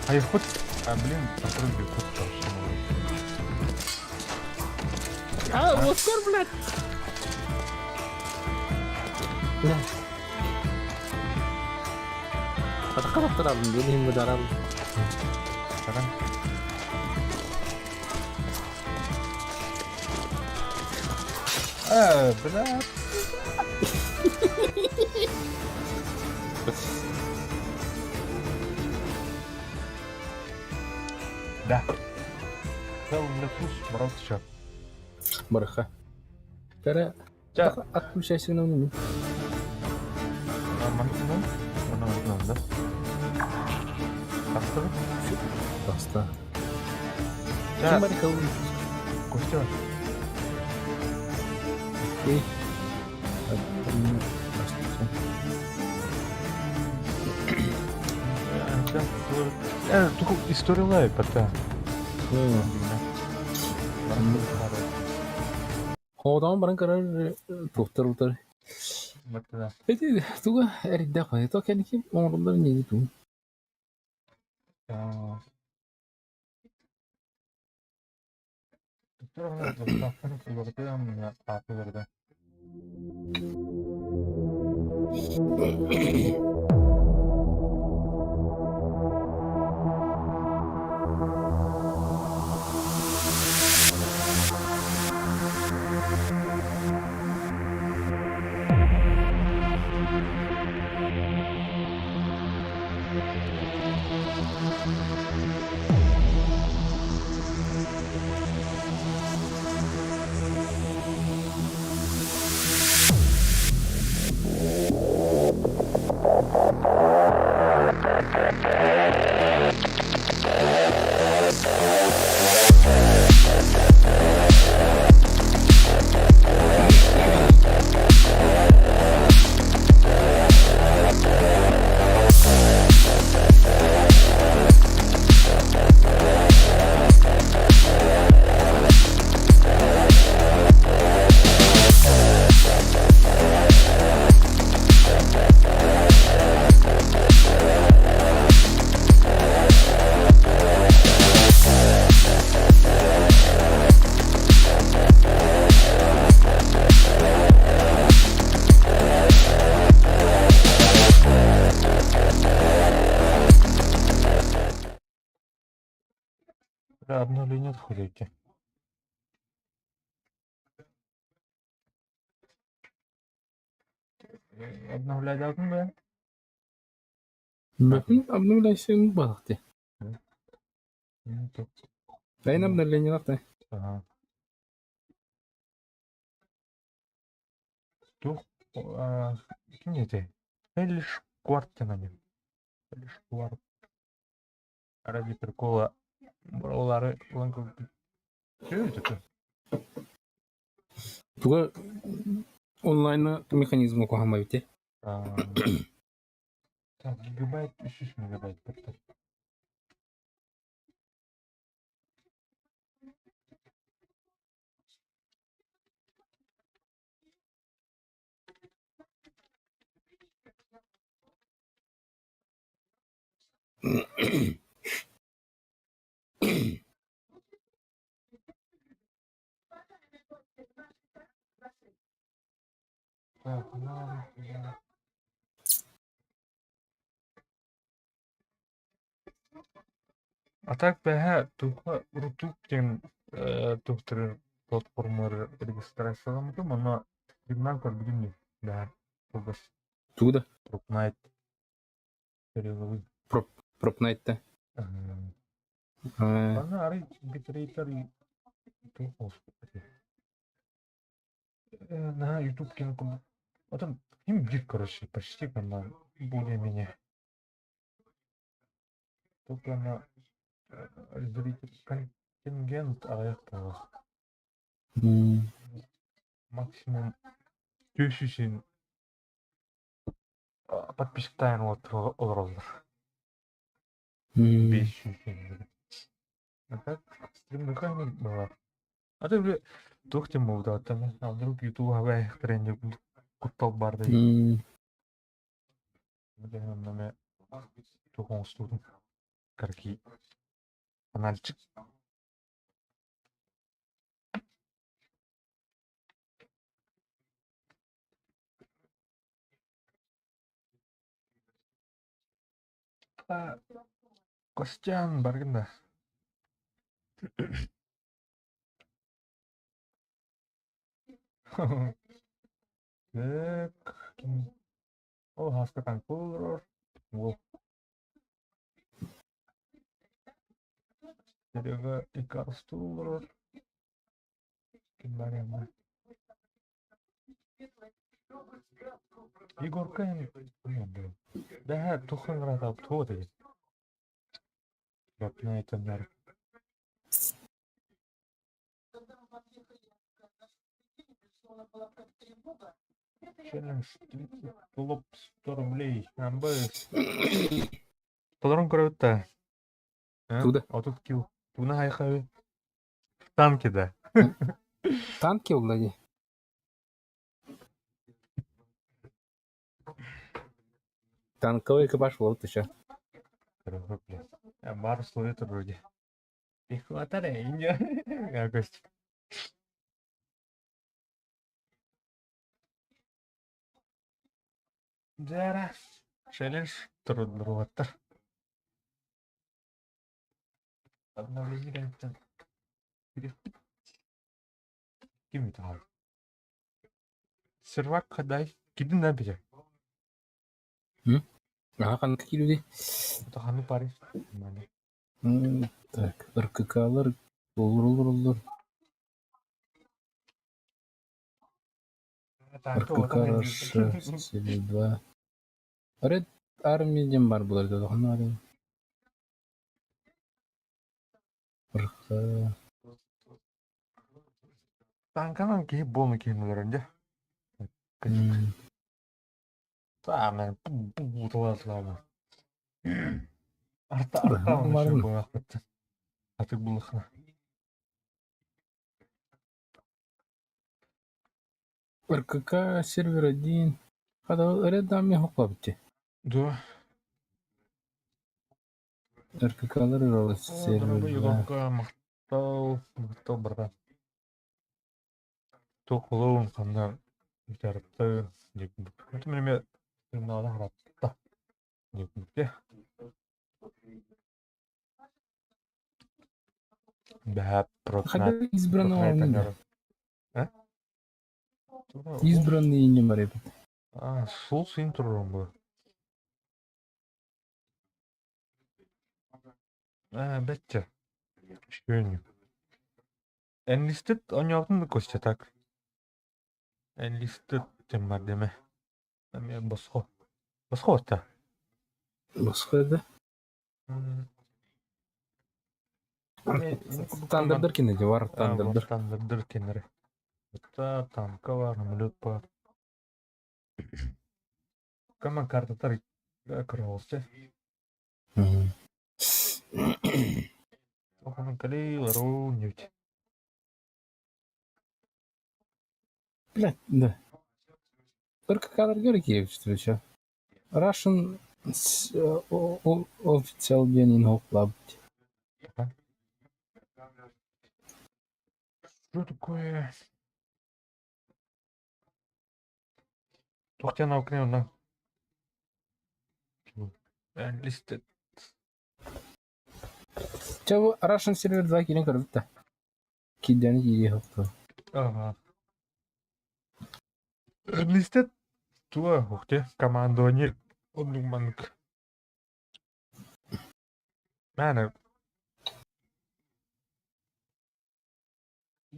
Айыппыт. А, блин, попробуй куттал. А, Оскар, блядь! Бля. Атахха баттарабын, диэн иһин быдарабын. Таран. А, бля. Да. Хелл Лефус, брат, сейчас. Барыха. Кэрэ, Ча. отключайся на мне. Манна, манна, манна, да? Тахсыбыт? Таста. Ча, Ким бары Хелл Лефус? Костя. Окей. Только история лай, пота. Хоодоон баран көрөр туохтар утар. Эти туга эрдэх бай. То кэники оҥороллор ньиги туу. Да, обновление отходите. Обновлять должны, да? Бөкүн обновляйся балахты. Ну, Дай обновление лапты. Ага. Тух, ким это? Элиш Квартина. Элиш Кварт. Ради прикола бралары Что это? Туга онлайн механизм кухамайте. Так, гигабайт, 300 мегабайт. Так, ну, да. А так бэһэ туха Рутуб диэн тухтар платформалар регистрацияламмытым, онно стримнан көрбүтүм дии. Да, кылгас Тугу да? Propnight сериалы. Propnight. Аны арай битрейтер на YouTube кино. Потом им бит, короче, почти на более-менее. Только на зритель контингент аяқтағы. Максимум 200 подписчиктайын олороллор. 500. А так, стрим была. А ты, бля, туох тем там, а вдруг YouTube хабай тренде куттал барды. Бля, наме тух оңстудум. Карки. Канальчик. Костян баргын да. Так, ким? О, хаска танк олорор. Уол. Серега Икарсту олорор. Ким бар эмэ? Егорка Бэһэ тухын ыраатап туо деген. Бапна айтаннар. Челлендж 30 тулуп 100 рублей. Амбы. Толорон көрөбүт да. Туда. 30 килл. Туна хайхабы. Танки да. Танки уллади. Танковый экипаж вот еще. Бар условия вроде. Пехота Якось. Дьэ челлендж туруллубаттар. Обновление кэнниттэн Ким итаҕал? Сервак хадай кидин да билэр. Аха ханнык киирдий? Ханнык парень? Так, РКК-лар олороллор. РКК Russia, 2. Red Army диэн баар буолар дуо ханна РХ Танканан киһи буолна киһи дьэ. Саамай бу Арта арта буолаахпыт. Атык буллахна. РКК сервер 1. Хата Red Army хоклабытти. Да. РКК-лар сервер 2. Егорка махтал, махтал братан. Туох олоҕун ханна бүтэртэ диэбит. Мин харатта диэбит. Бэһэ Хотя избранного Избранный не барыбыт. А, сул син турурум бу. А, бэтчэ. Шөнү. Enlisted оонньообутун Костя так. Enlisted диэн бар диэмэ. Эмиэ босхо. Босхо отта. Босхо да? Тандердер кинеди бар, тандердер. Тандердер кинери. Отта танка бар, самолет бар. Кама картатар көрөҕүстэ. Охонон кали лару нють. Блядь, да. РКК-ларгар киевче еще. Russian официал диэн хоклабыт. Что такое? Туох диэн науканы онно? Enlisted. Чэ бу Russian сервер 2 киирэн көрбүт да. Киирдэни киирии хокту. Ага. Enlisted туа ухте командование оннук маннык. Мээнэ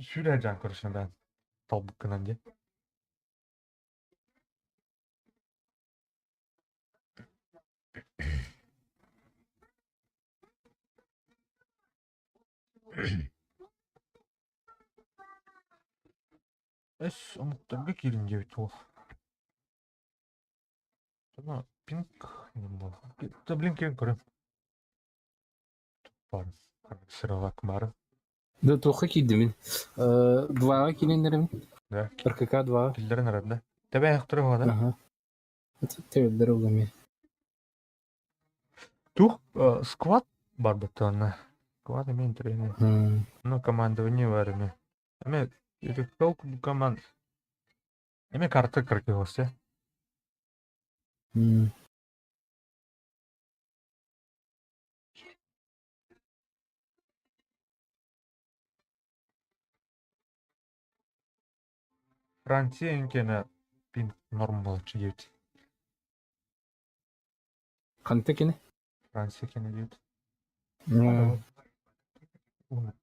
сүрэ дьаан көрсөн бээн талбыккынан дии. Эс омуктарга киирин диэбит уол. Пинг Да блин киирэн көрөм. Бар. Сыровак бары. Да туохха киирдим Дваҕа киирэннэрим. Да. РКК 2. Киллэрин арар да. Тэбэ ахтыры да. Аха. Тэбэллэр ол эмиэ. Туох сквад бар баттаана. Команда эмиэ интэриэһинэй. Ну, командование бар эмиэ. Эмиэ команд эмиэ карта кыргыһыа. Франция инкена пин норм буолчу диэбит. Ханта кини? Франция кини диэбит.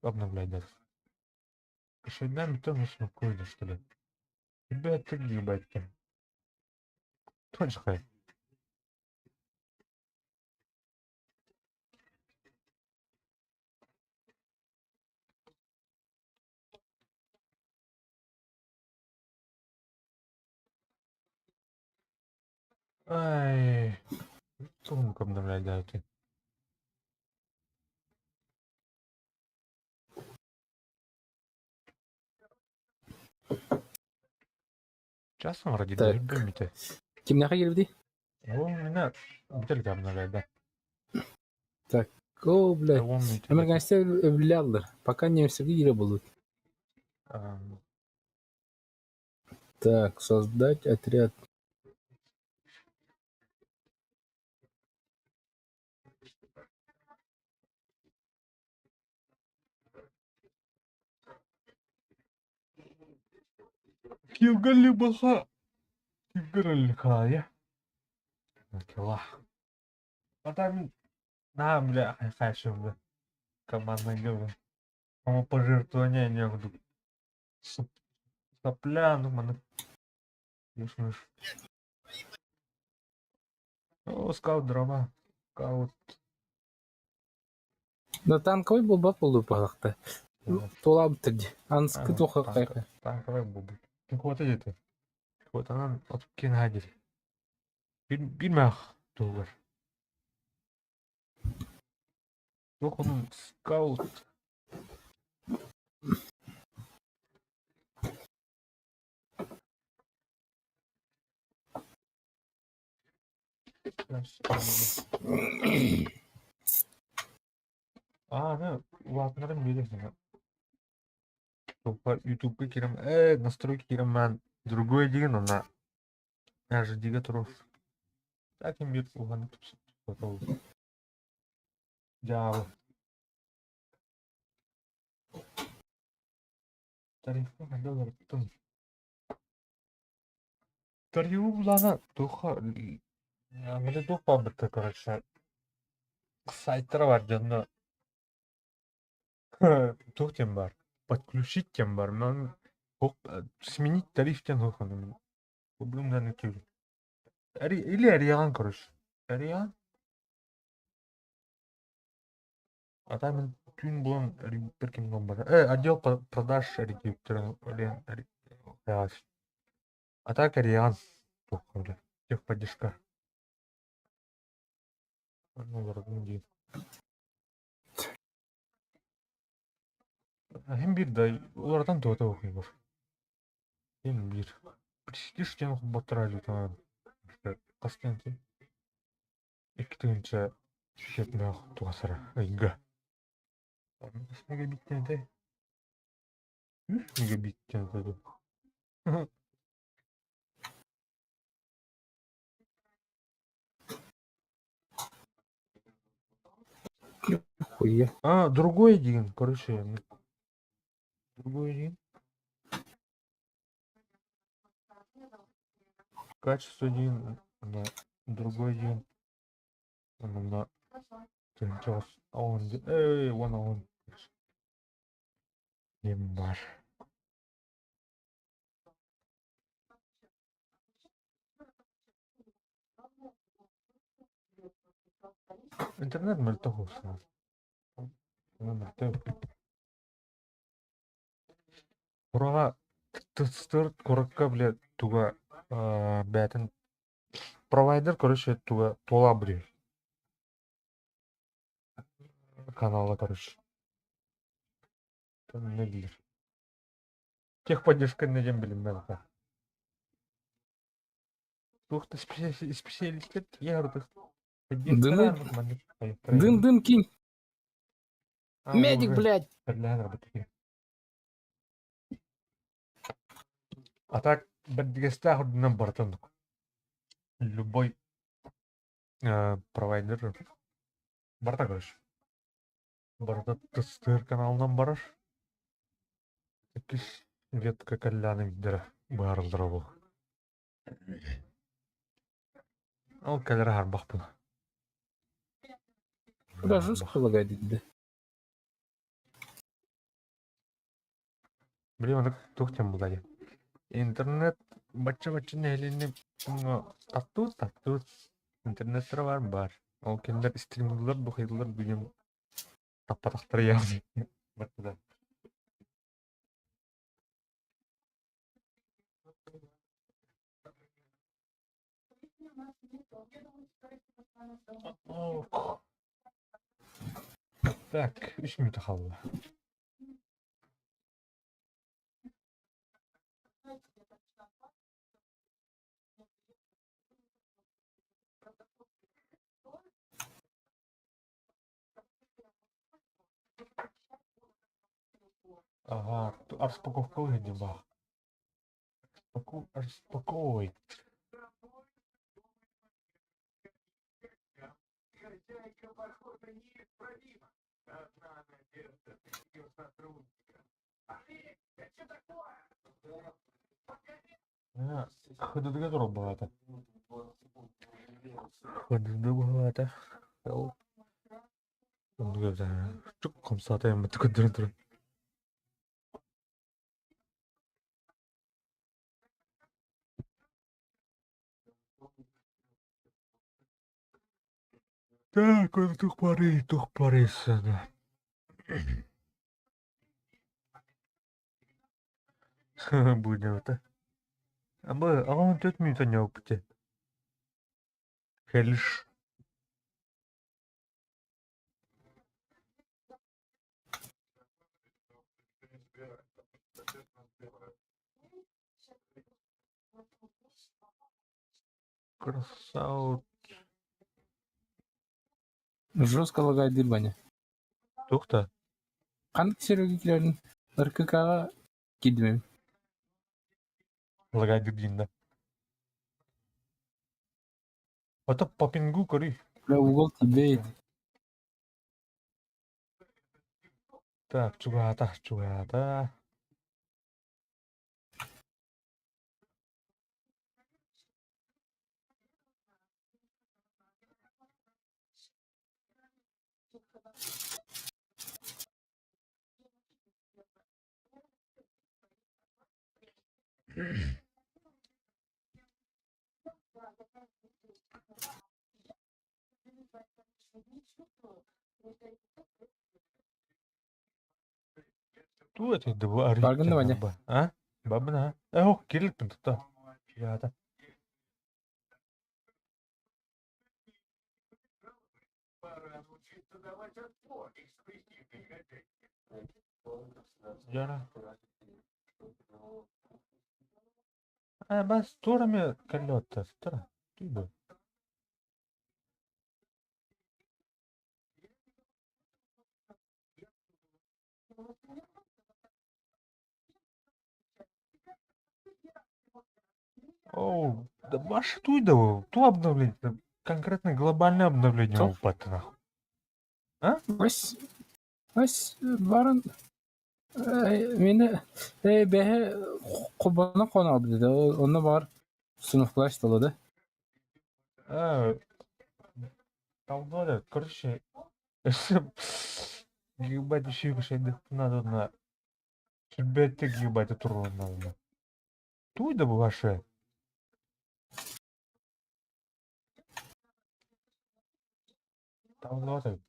Обновлять даже. Кошельдам то нужно какой что ли. Ребята, гигабайт. Точка. Ай, Сумку обновлять дайте. Часом вроде Так. любимите. Кимнээхэ киирбитий? Ол меня бүтэлгэ обновлять, да. Так, о, бля. Он Американецтэр өбүлэллэр. Пока немецтергэ киирэ буолбут. Так, создать отряд. Кивгалибаха. Кивгалихая. Кила. Потом на, бля, хайшим, бля. Командный говорю. Самопожертвование не буду. Сопля, ну, маны. О, скаут драма. Скаут. Да танковый буолбат буолуо баһылыкта. Туолаабыттар дии. Анскы туох хайха. Танковый буолбут. Пехота диэтэ. Пехотанан отут киэн диир. Биир туһугар. Туох онун скаут. Аа, ну, улаатыннарым биэрэр. Ютубка киирэн, настройки киирэн другой диэн онно HD-га турар. Так им биир улаханнык тупсубут. Дьаабы. Тарифы хайда уларыттым. Тарифы булаана туохха Аны туох баалбыта короче сайтара бар дьонно туох диэн баар подключить диэн бар сменить тариф диэн суох или эрийэҕин короче эрийэҕин а там түүн буолан эрийбиппэр ким буолбата отдел продаж эрийбиттэр а так эрийэҕин туохха техподдержка дии Иһин биир да уларытан туһата суох Иһин биир престиж диэн холботторо хас диэн 2 тыһыынча сүүс туһасара ыйга. Хас мегабит диэн этэй? 3 мегабит диэн этэ дуу? Хуя. А, другой диэн, короче, другой диэн. Качество диэн, да, другой диэн. Онно тыһыынча он 10 диэн баар. Интернет мөлтөх буолсу. Мөлтөх. Кураҕа тыстыр куоракка бile туга бээтин провайдер короче туга туола бри канала короче. Не диир. Техподдержка не диэн билинмэт Туох да специалистер тиийэ Дымы. Дым-дым кинь. Медик, блядь! А так бэрдигэстээх үрдүнэн барыта оннук. Любой провайдер барыта короче. Барыта тыстыыр каналынан барар. Иккис ветка кэллэҕинэ биирдэрэ быһаарыллара буолуо. Ол кэлэрэ харбахпын. Даже предлагает да. Блин, ону туох диэн булай? Интернет бачча-бачча нэһилиэнньэ таптыыр таптыыр. Интернеттэрэ баар баар. Ол кинилэр стримнууллар, бухайдылар бүгүн таппатахтара яҕни. Баттыда. Так, үс мүнүүтэ хаалла. Ага, распаковка выглядит бах. Распаковывай. Ходуга турбаата. Ходуга Чук хамсаата көрдөрөн туран. Так, тух бары сана. Будем-то. А мы, а он тут минут не опыте. Хелиш. Красавчик. Жестко лагает дирбаня. Туох-то? Ханнык сервигэ киирэрин РКК-ҕа киирдим Лагает диин да. Ото по пингу көрүй. Бля, угол тебе. Так, чугаата, чугаата. Туу это Баргын да Ваня. А? Бабына. Ох, кирилпин тутта. Чугаата. Дьара. А, бас турами кэллэ тура. Түйбэ. Оу, да баш туйда, ту обновление, конкретно глобальное обновление Топ. упадет нахуй. А? Ось, ось баран мені бэһэ хобоно хонообут да онно баар установкалаах да. А, там надо, короче, гигабайт еще надо на 5 гигабайт туру надо. Туйда ваше. Там надо.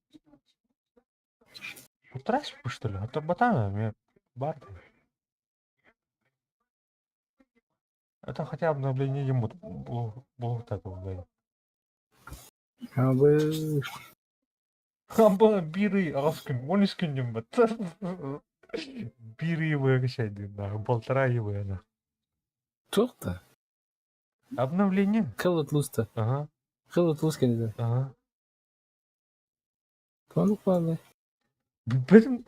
Утрась, что ли? А то батана, мне бар. Это хотя бы обновление ему бог такого, блядь. Абы Амба бири аскын, он искин бат. Бири выгощай, нахуй, полтора его, нахуй. туох да? Обновление? Кылыт луста. Ага, Кылыт лус кэннэ. ага. Тону куалы. Бүппэтим.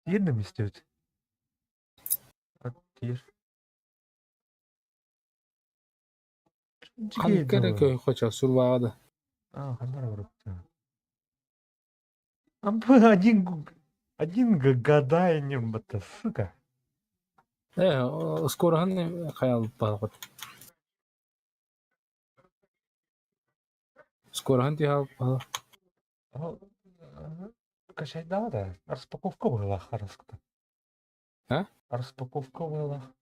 Тиэрдим истибит. Тиэр. Ханнык эрэ хочо сурбаҕа да. А, ханна барыппыт. Один, один гадай не бата, сука. Э, скороһын хайалбаҕыт. Скороһын түһэ Качайдаа да, распаковка была хараскта. А? Распаковка была.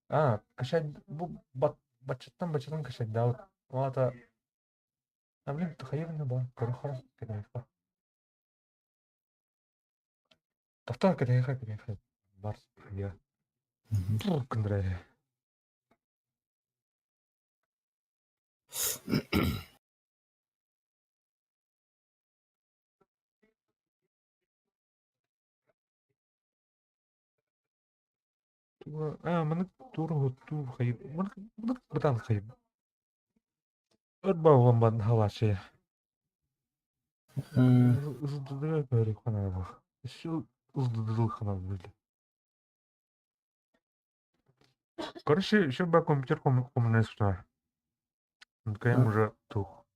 А, качай, бу бачаттан бачаттан качайдаа. Ол А, блин, хайырны ба, көрө кэтэһиэхэ. Тохтоо кэтэһиэхэ, кэтэһиэхэ. Бар, я. Күндүрэ. А, маннык тур тур хайыр. Маннык бытаан хайыр. Өр баҕан халааччы. Ызылдыдыга көрү ханабы. Еще ызылдыдыл ханабы. Короче, еще бы компьютер коммунист. Кайм уже тух.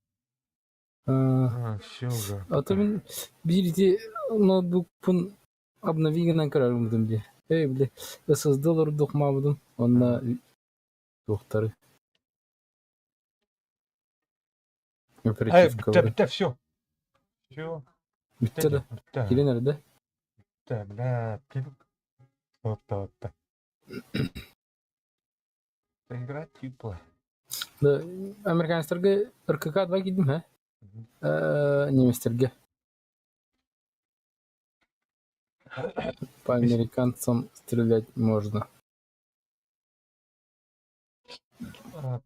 А, все уже. А то мин биир ноутбукпун обнови гынан көрөрүм дии. Эй, били, SSD олордук маабыдым. Онно туохтары. Ай, бітті, бітті, все. Все. Бүттэ да. Бітті. Кирин эрдэ. Бітті, бля, Вот, вот, вот. Игра типа. Да, американецтерге РКК 2 киирдим, һэ? Немецтерге. По американцам стрелять можно.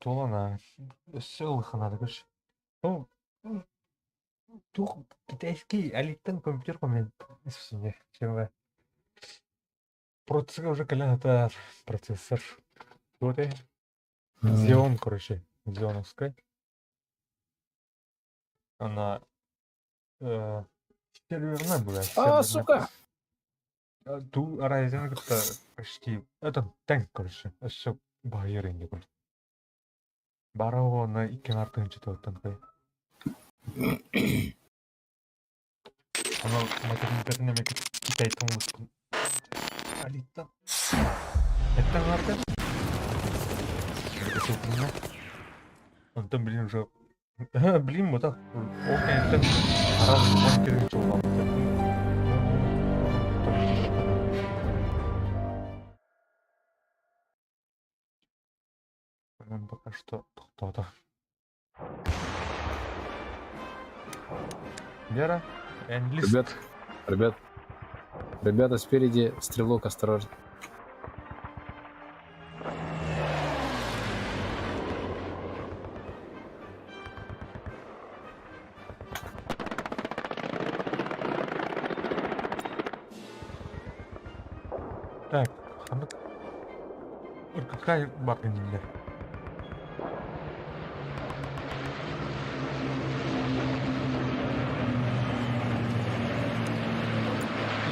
Туолана. Өссө улахана короче. Ну, тух китайский алиттан компьютер коммен чем процессор уже кэлэн это процессор. Вот и Xeon, короче, Xeoновская. Она серверная была. А, сука! Ту Ryzen как-то почти. Это танк, короче. Все байер инде короче. Бараона икки артынчы танкай. Оно материнкатын эме Китай тоңлуспун. Алиттан. Эттен арты. Онтон блин уже блин вот так. Ол кэнниттэн араас он кэлин чулламмыт. Пока что кто-то. Вера, Enlist. Ребят, ребят, ребята, спереди стрелок, осторожно. Так, ханнык какая бабка нельзя.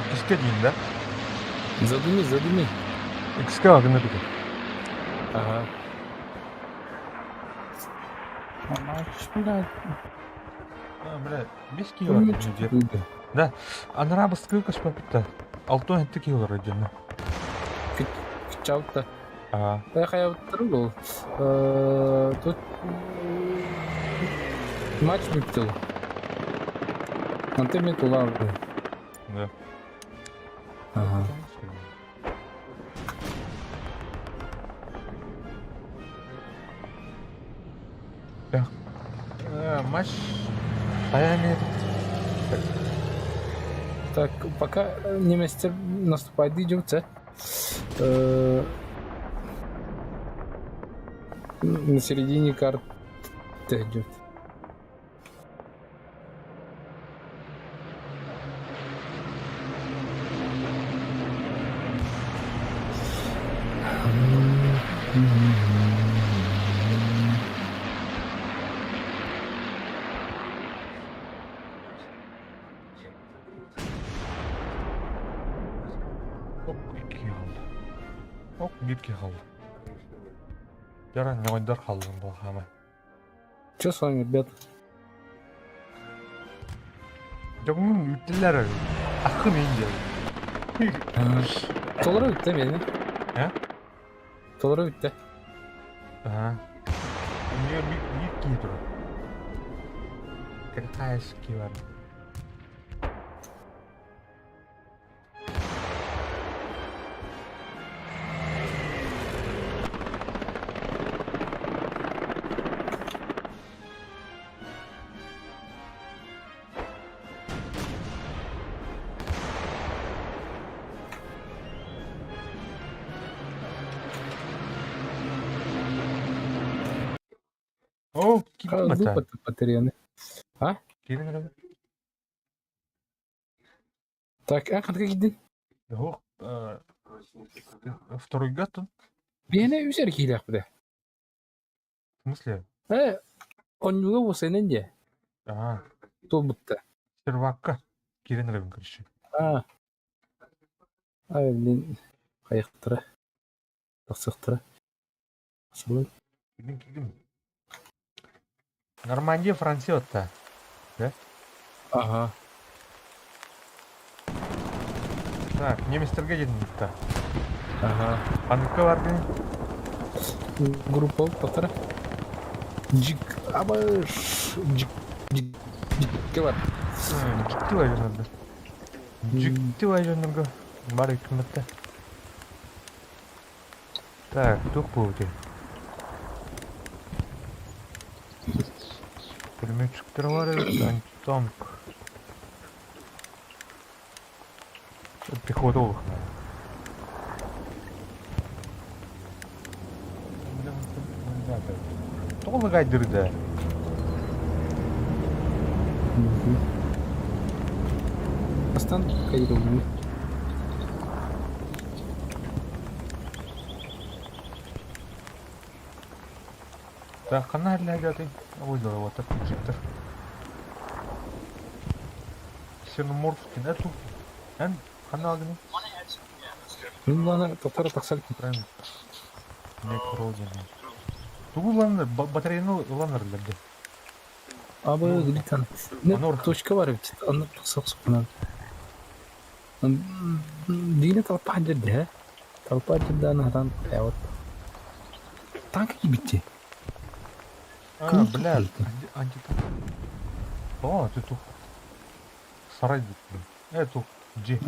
Иккискэ диин да? Задыми, задыми. Иккискэ агына бит. Ага. Бля, А, бля, 5 кило где. Да, анара бастыкы көспөпүттэ. Алтон этти кило родина. Чаутта. А. Хайабыттар был. Тут матч бүттү. Антон тулар. Да. Ага. Так. Матч Таями. Так, пока немецтер наступает, идет, на середине карты идет. Биир киһи хаалла. Дьара ньоҕойдор хааллым буолхаамай. Чё с вами, ребят? Дьоҥҥун үүттэллэр аххын иин диэн. Толору бүттэ миэнэ. Э? Толору бүттэ. Аха. Эмиэ биир киһи турар. Кырхаайский бар. О, киирдим Хазы ата. батареяны. А? Киирин эрэ. Так, а ханна киирдин? Суох, второйга аттын. Биһиэнэ үс эр киһилээхпит ээ. В смысле? Ээ, онньууга уосайынан диэ. Аа, Туолбутта. сервакка киирэн эрэбин короче. Аа. Ай, блин, хайыахтара, тахсыахтара. Сылын. Киирдим, киирдим. Нормандия, Франция отта. Да? Ага. Так, немецтерге дедин да. Ага. Ханыкка бардын? Группа повтора. Джик, абаш, джик, джик, джикке бар. Дьикти вайжонорго. Дьикти вайжонорго бар үкүмэтте. Так, туох буолбутуй? Пулеметчиктэр бар эбит, антитанк. Пехота улахана. Тоҕо лагайдырда? Бастан кайрылмын. Так, ханна иһиллээти? Ой, вот так Сеноморфский, да, тут? Эн, ханна алдың? Мин буланы тоқтар тахсар Правильно. Некродина. Тугу ыланнар, батареяны ыланнар дэ. Абы глитан. Не точка бар эбит. Онно тахсах сукунан. Дигине толпа дьэрдэ. Толпа дьэрдэ анаһатан вот. Танк кибитти. А, бля, антитанк. О, ты тут. Сарай тут. Эту, G.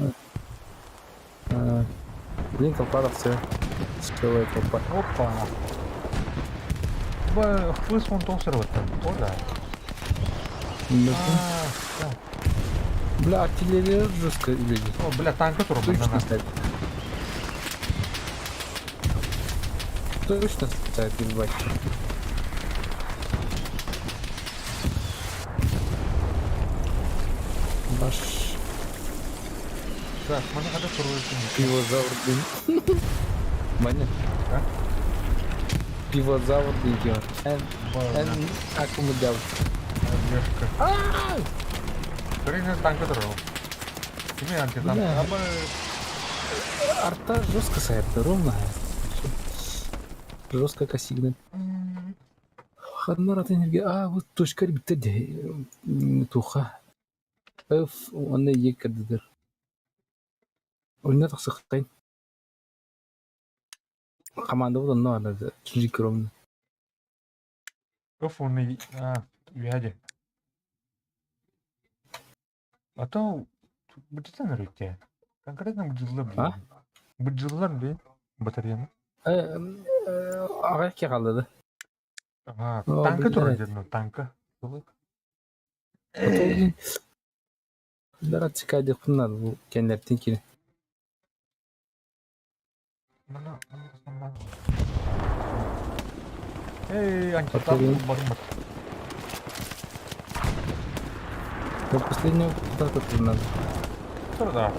Блин, толпа тахсыа. Целая толпа. Опа. Б, хвыс вон тон сервер О, да. А, да. Бля, артиллерия жестко выглядит. О, бля, танка турбо. Точно стоит. Точно стоит, ебать. Баш. Так, мы на ходу Пивозавр, блин. Маня. А? Пивозавр, блин. Эн, эн, акумудяв. Олежка. Тренер танка турбо. Кими антитанк? Арта жестко стоит, ровно. Жестко косигнет. Хадмарат энергия. А, вот точка ребята. Туха. F уонна Е кэрдидер. Онно тахсыхтайн. Команда онно ана чужикромна. F уонна А, үһэдэ. А то бытытан өрүттэ. Конкретно быдьыллар А? Быдьыллар би батареяны. Аҕай ки хааллады. Ага, танка турар дедин, танка. Даратчика диэхпин бу кэннэртин кини. Эй, антитанк бармат. До последнего куда тут надо. Да.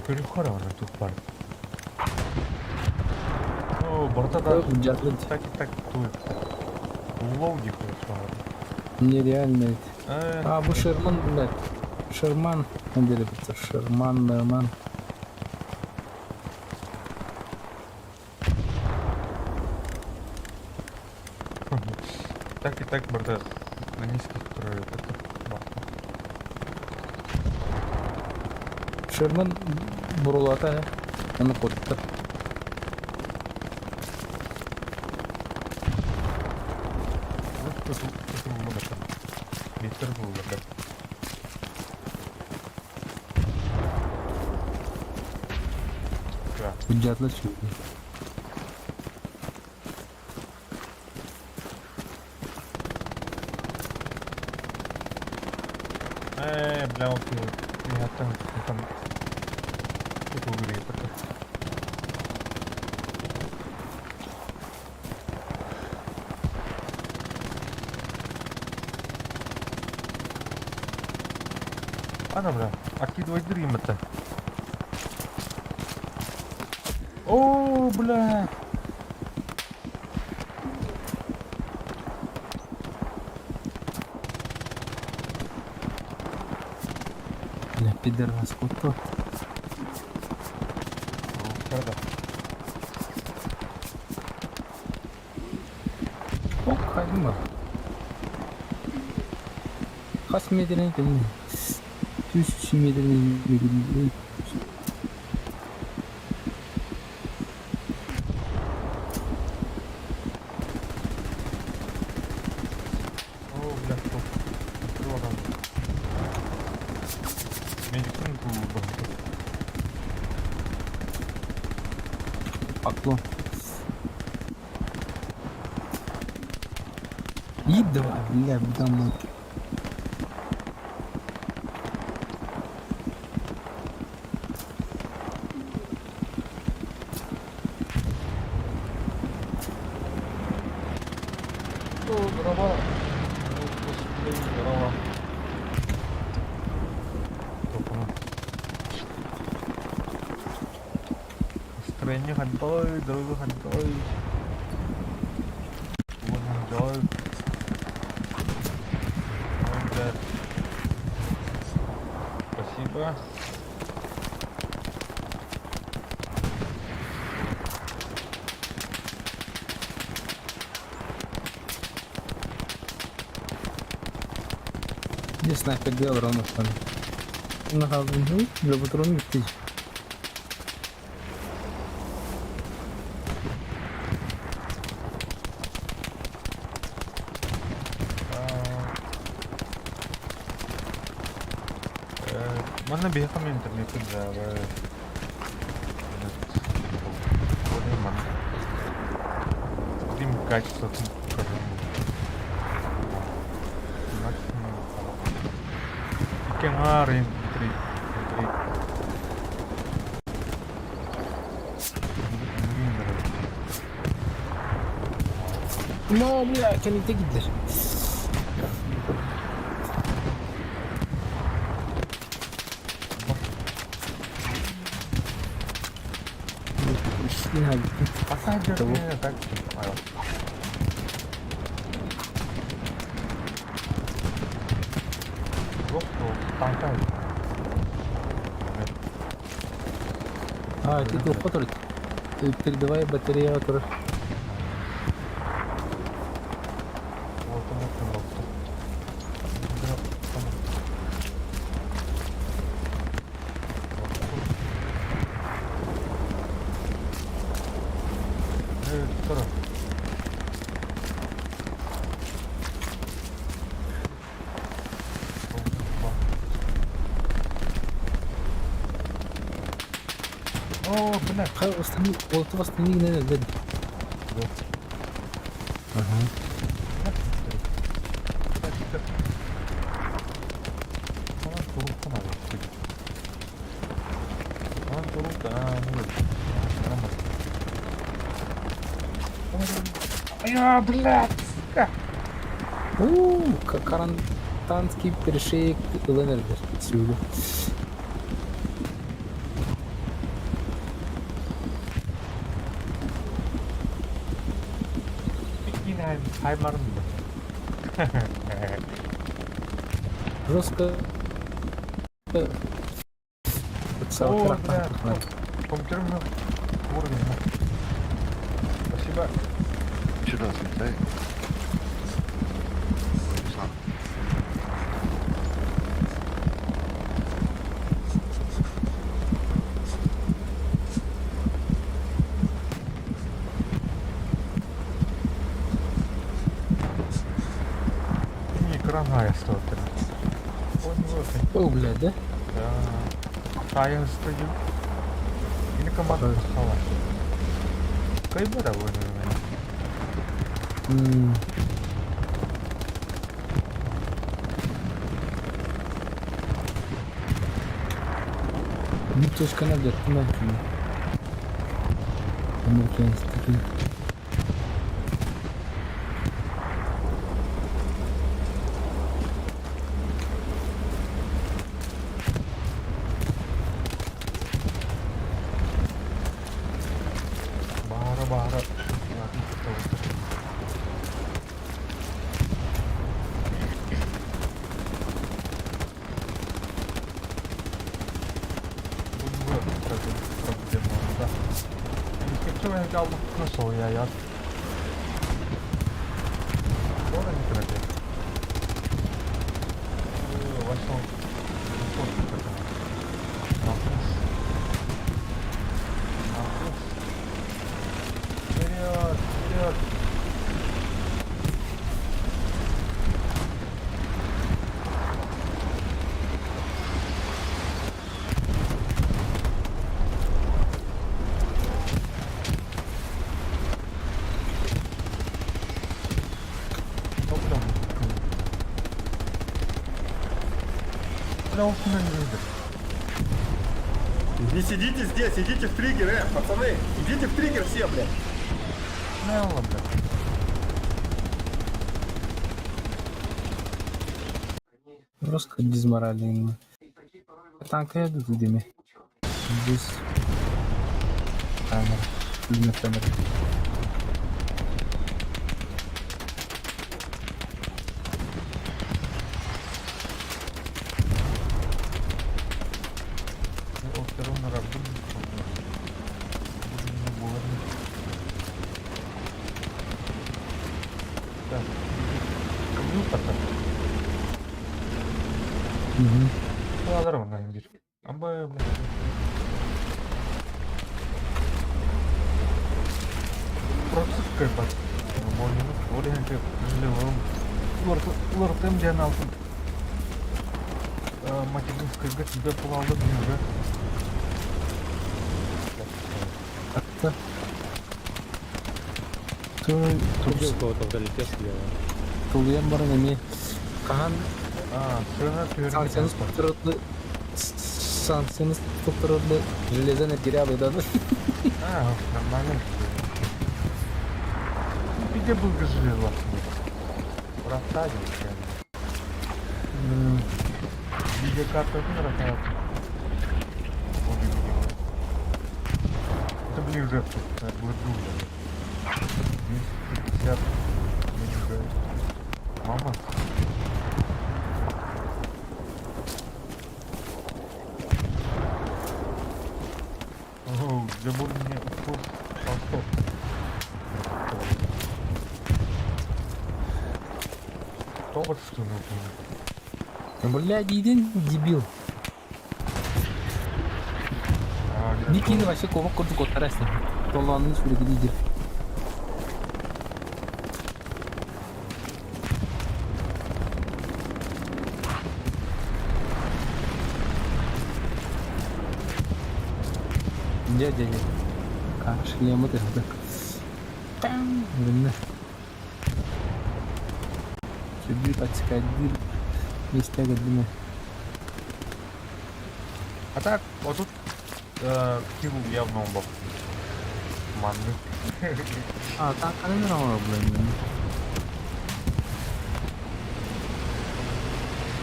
Көрүххэ оны тух бар. О, барда да. Так так туй. Лоуди Нереально ведь. А, бу Шерман, блядь. Шерман. Деле Шерман, Норман. Так и так барда на низких приоритетах. Шерман бурулата аны куотта. Биттер булла. Бюджетлар сүрдэ. Ээ, бля, ол киһиттэн там тутулур. Ана, бля, откидывай дырым это. О, бля. Бля, пидорас, куотта. Правда. Ок, хайдым. Хас метрин кэлин. Түс метрин. О, бля, стоп. Открыла там. Медицину клубу. Поклон. И два, бля, домой. О, дрова. О, господи, дрова. Топана. Настроение хантой, дорога хантой. Вон хантой. Ой, блядь. Спасибо. Не снайпер делал ровно что ли. На для патронов ты. Манна биһиэхэ интернет дьаабы. Им качествотын покажу. Максимум. Икки аҥаар три три. Но, бля, кэнники киирдэ. Того. Так. Танка. А, ты тут который? Передавай батарея, который. Вот он, вот он, вот. Второй. О, бля. Хай восстанови, вот восстанови, наверное, да. Ага. А, блядь! сука! У, Карантанский перешеек ЛНР. Сюда. Хаймарн. Жестко. О, бля, компьютерный уровень. Спасибо. Вчера слетай. Экран хаайастыбыттар. О, блядь, да? Хаайа стою. Или команда хала. Кайбара войну. Bir точканы алдырттым ben şunu. Bunu Баара баара. Soğuya Вперед, вперед! Не сидите здесь, идите в триггер, пацаны! Идите в триггер все, блядь! Смело, блядь. Просто дизморализм. Танка я тут дими. Здесь камера. Камера. Камера. Уларытым диэн алтын. Материнскайга тебе пулалды уже. Атта. Видел кого-то вдалеке слева. Тулуйан баран эми хаһан А, сына санкцияны туттарырлы санкцияны туттарырлы железен эргире алыдан. А, нормально. Где был железо? Рассадил, Видеокарта не рассадил. Это, блин, уже блэду. 250. Уже. Мама. О, для мне ушел толстов. Тобот что ли? Блядь, иди, дебил. Бикини вообще кобок курдук оттарасың. Толланын сүрүгү лидер. Дядя, дядя. Шлемы ты. Видно. Сүрдүү подскадир. Местеге дime. А так, вот тут килл явно он был. Манны. А, так, а не блин.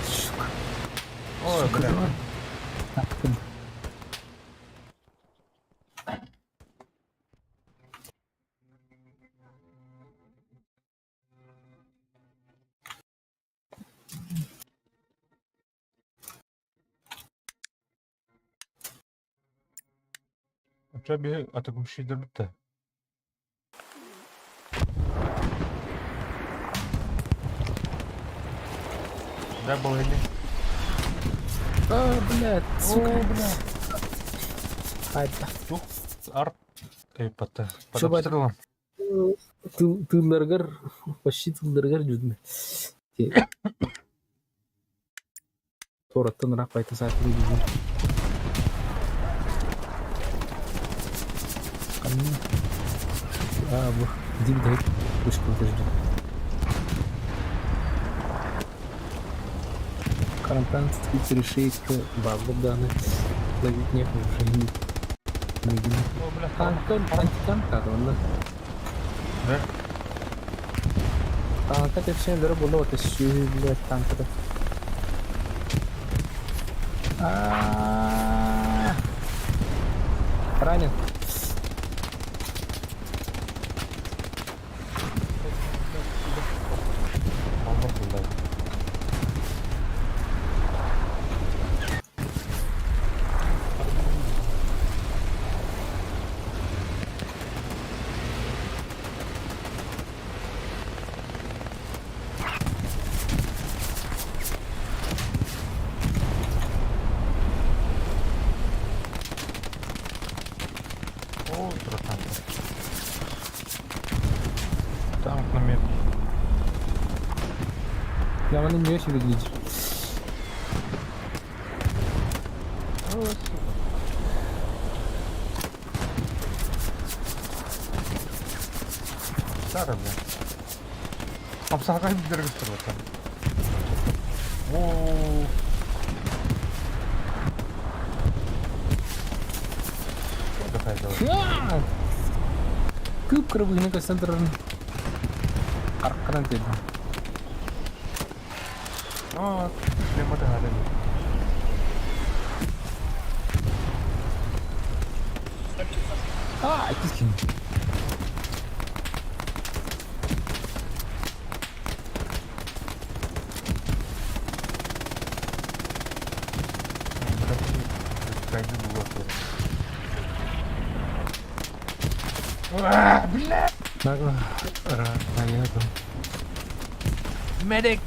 Сука. Ой, бля. Так, Tabii атакум şeyler bitti. Да, был или? А, блядь, сука. О, бля. Ай, Тух, арт. Эй, под, под Чё, обстрелом. Тылларгар, почти тылларгар жүдмө. Туораттан ыраах байта саатыы диир. Ханна? А, бу иди бүтэһик вышка көстө. Карантанский перешейка бааллар даҕаны ловить некому уже не О, бля, Танка антитанк надо онно. Да? Танка тэпсэн өрө буолла вот сүһү блядь танката. А-а-а. Ранен. Алла булла. О, братан. Танк на метке. Я вони не очень выглядит. О, сука. Старый, бля. Апсаға билдергіз тұр там. О, Давай, давай. Күп кырбыһына көстөн турарын хараххынан көрдүм. А, шлема да. А, кискин. А, бля! Району. Медик!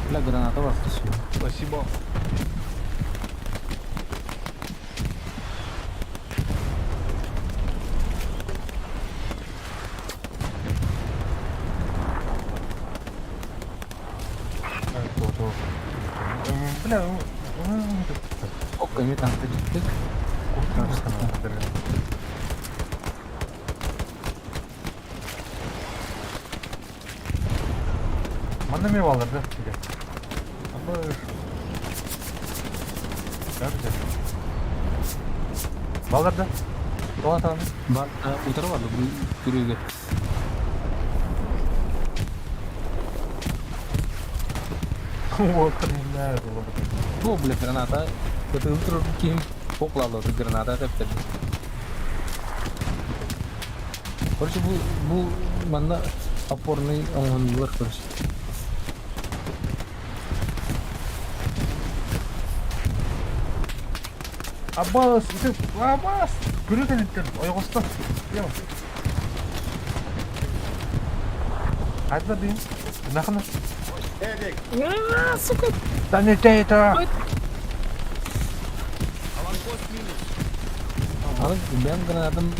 Бля, граната бар түсү. Спасибо. Бля, Окко эми танка життик. Манна ме балар да тебе. Абыш. Как же? Балар да? Тола там. Бар, утары бар бу күрүгө. О, хрена было бы. Бу бля граната. Это утро ким поклало граната тептер. Короче, бу бу манна опорный оңонулар короче. Аббас, ты Аббас! Күрүтен иттер, ойгоста. Яма. Хайда бин. Нахна. Эдик, Сука. Да не те это. Аны бэм гранатам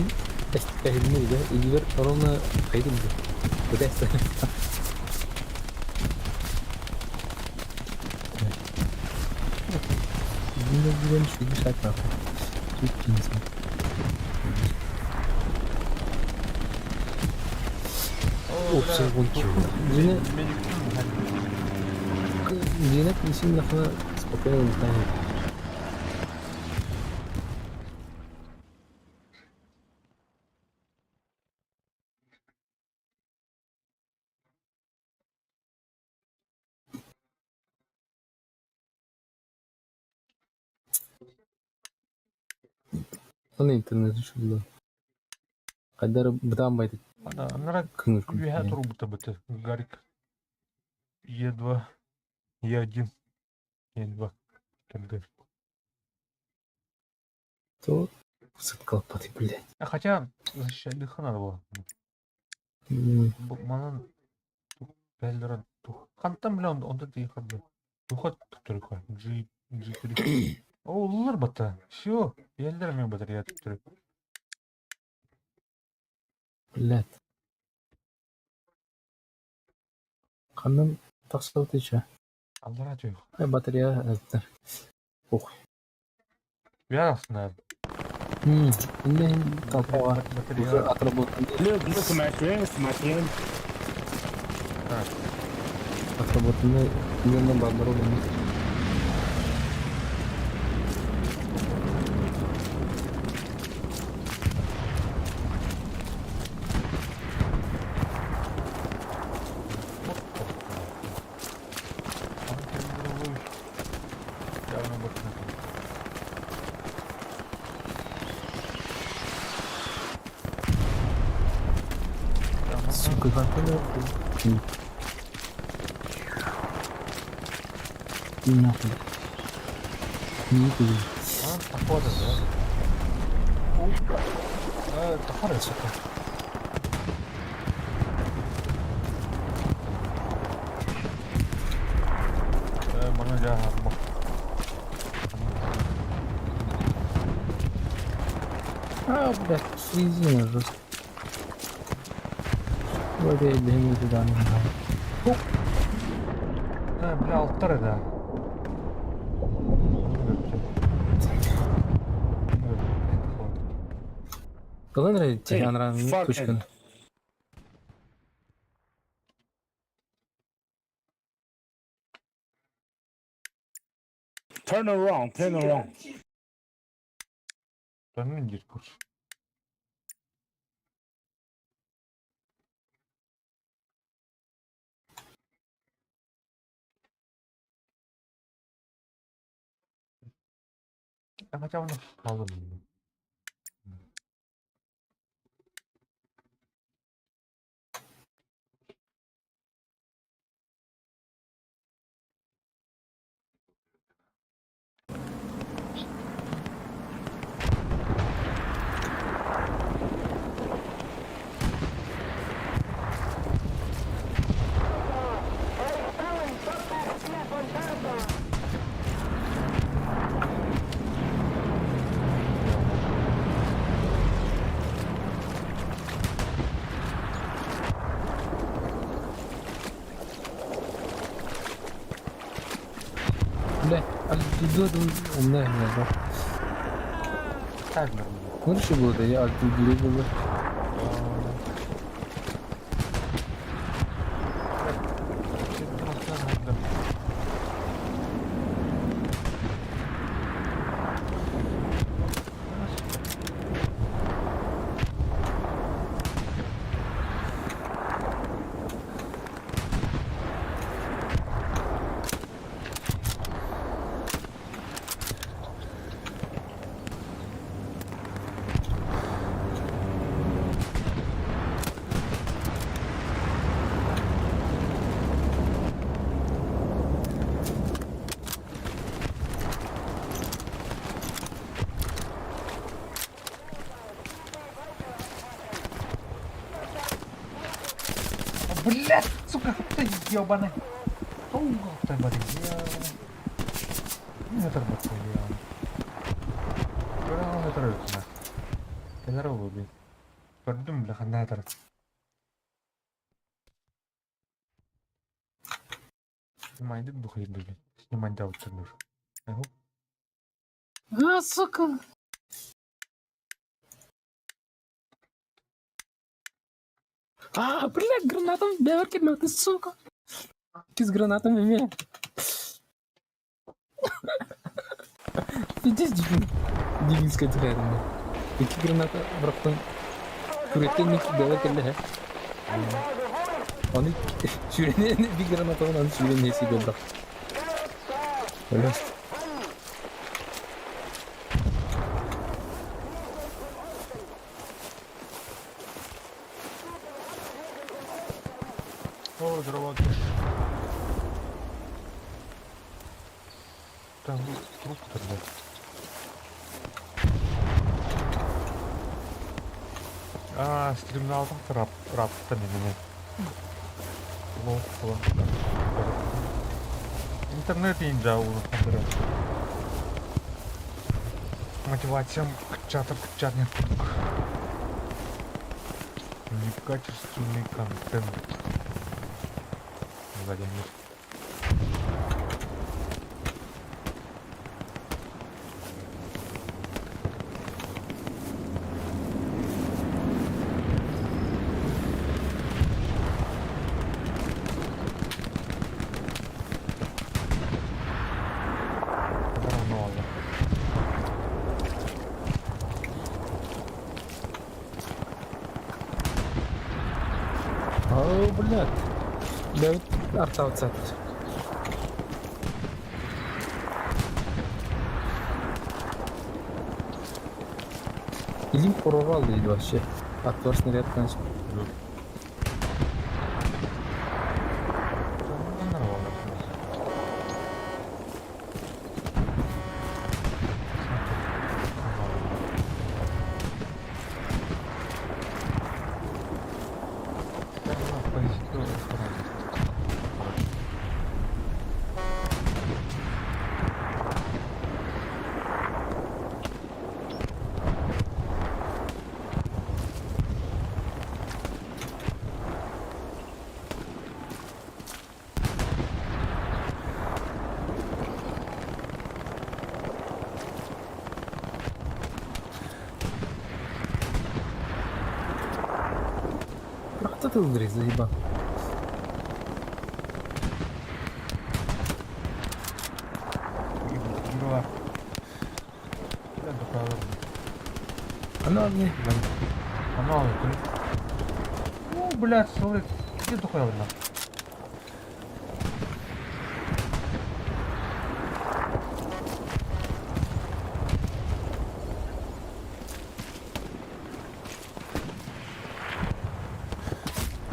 эстехилми да, илгер ровно кайдылды. Кудайсы. Билен билен шүгү шат нахуй. Тут кинсин. Опция Дина Дина кисин нахуй спокойно улетает. Аны интернет шулда. Кайдары бытан байтык Анара кыңыр Үйә турбута быты. Гарик. Е2. Е1. Е2. ТГ. То сыткалпаты, блядь. А хотя защищать дыха надо было. Манан бәлдерен тух. Хантан бля он онда тиехар бля. Тухат түркө. G G3. О, улар бата. Всё, яллер мен батарея түрк. Блядь. Ханнан тахсыбытый чэ? Аллараа түһүөх. Батарея эттэр. Ух. Ясно. Инне толпаға уже отработан. Look, look, my friends, my friend. Отработанный именно оборудование. Сука, как И нахуй. Не ты. А, похоже, да? Тахара, сука. Маны жаа А, блядь, резина жестко. Вроде я не туда не надо. Бля, алтар да. Кылын Тиганран тушкан. Turn around, turn around. Төннөн дир курс. Я хотя бы на Бля, альтидур умная да. Так нормально. Лучше было, да я альтидур было. Блядь, сука, ты ебаный. Ты, блядь, Не тарбатты, я. Кэлэр блин. Көрдүм, бля, ханна тарат. Снимай духай, блин. Снимай да вот. А, сука. А, блядь, гранатом бэверки, ты сука. Ты с гранатами меня. Иди дебил. Дебильская дыря. Iki граната бырахтым. Күреттен мик бэверки Оны сүүрэн bir граната оны сүүрэн несі бирах. Бля. О, здорово. Там труп тогда. А, стримналдың рап рапта менен. Лол, Интернет инжа урут. Мотивациям кычатыр кычат. Некачественный контент. Владимир. Равно. О, блядь. Давид артавцат. Илим прорвал или вообще? Отвар снаряд, конечно. Кто ты ударил, заебал? Она не. Она Ну, блядь, смотри, где духовно?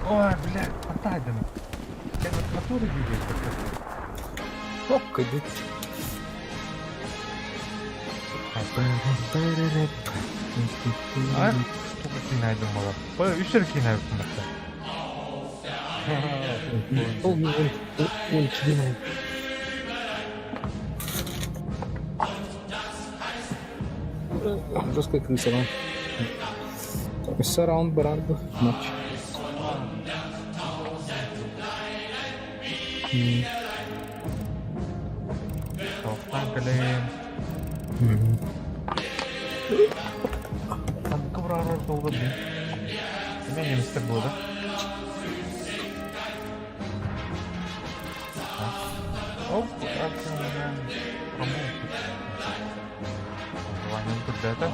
Ой, блядь, отайдем. Я на натуре видел, Оп, кайдет. А, штука кинайдым бала. Бая үч эрэ кинайбыппын барта. Ол он киген. Жесткая крыса, да. Өссө раунд барар бу матч. Тоқтан кэлэн. Ханныка быраарар суолга бин. Эмиэ немецтэр буо да? Оп, акция промоушен. Названием когда-то.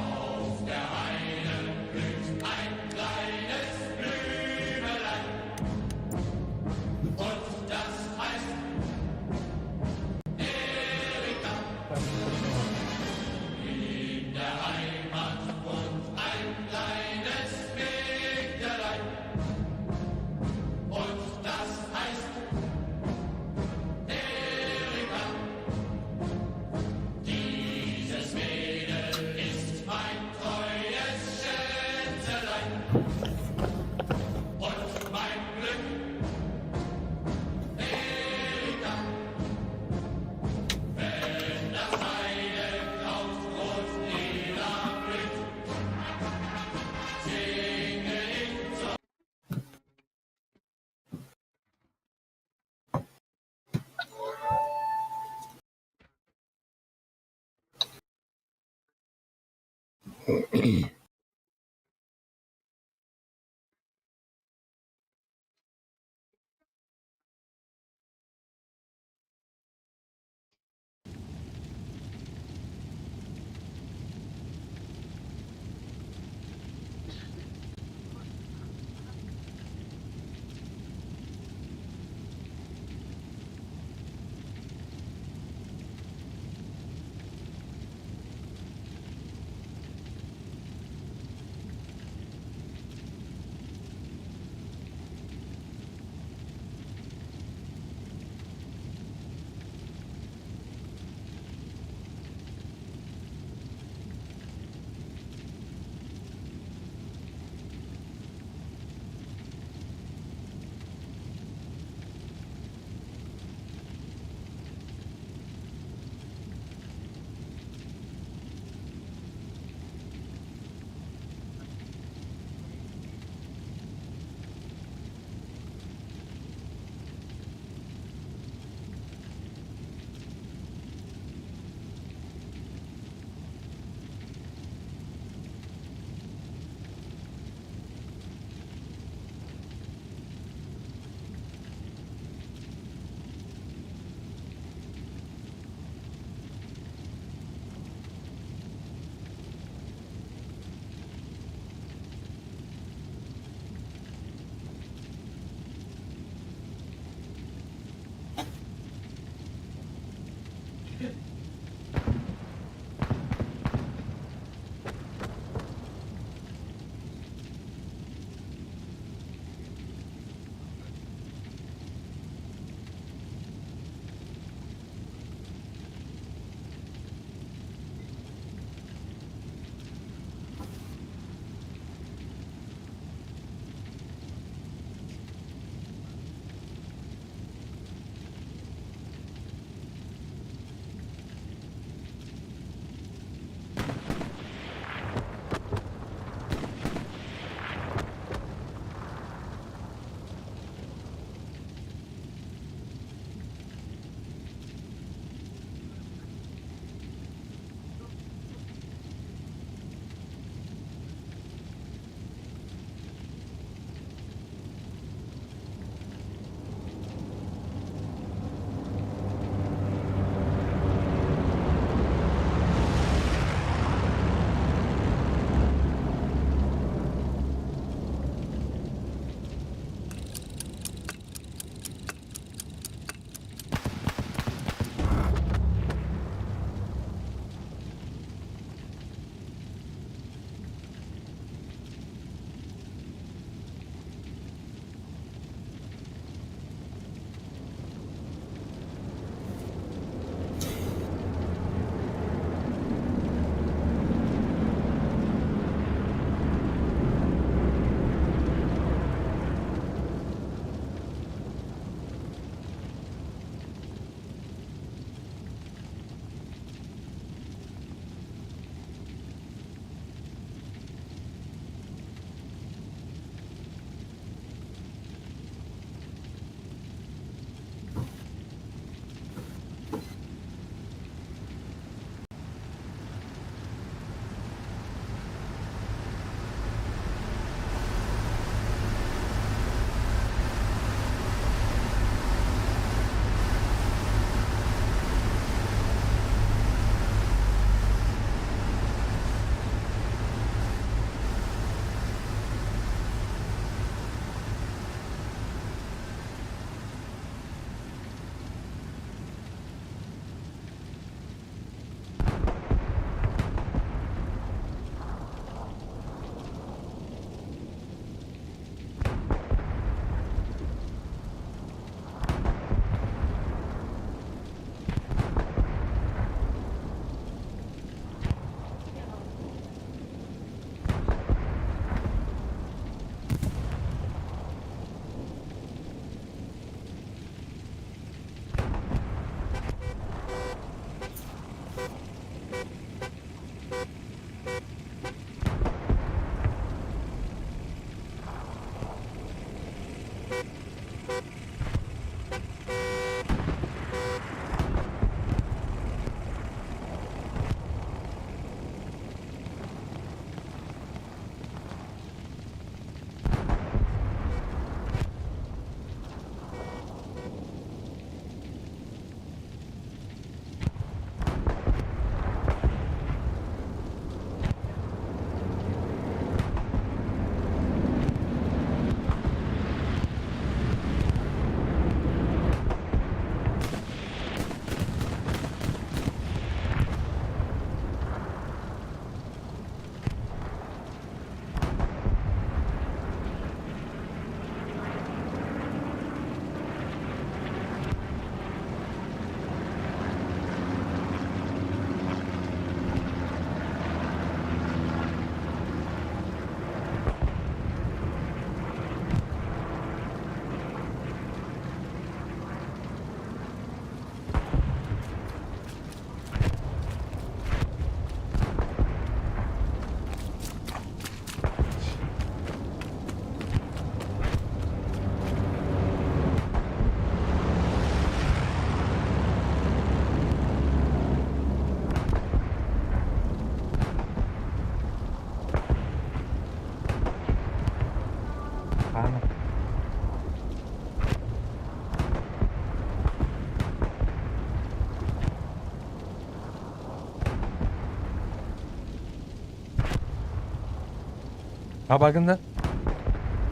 А багында?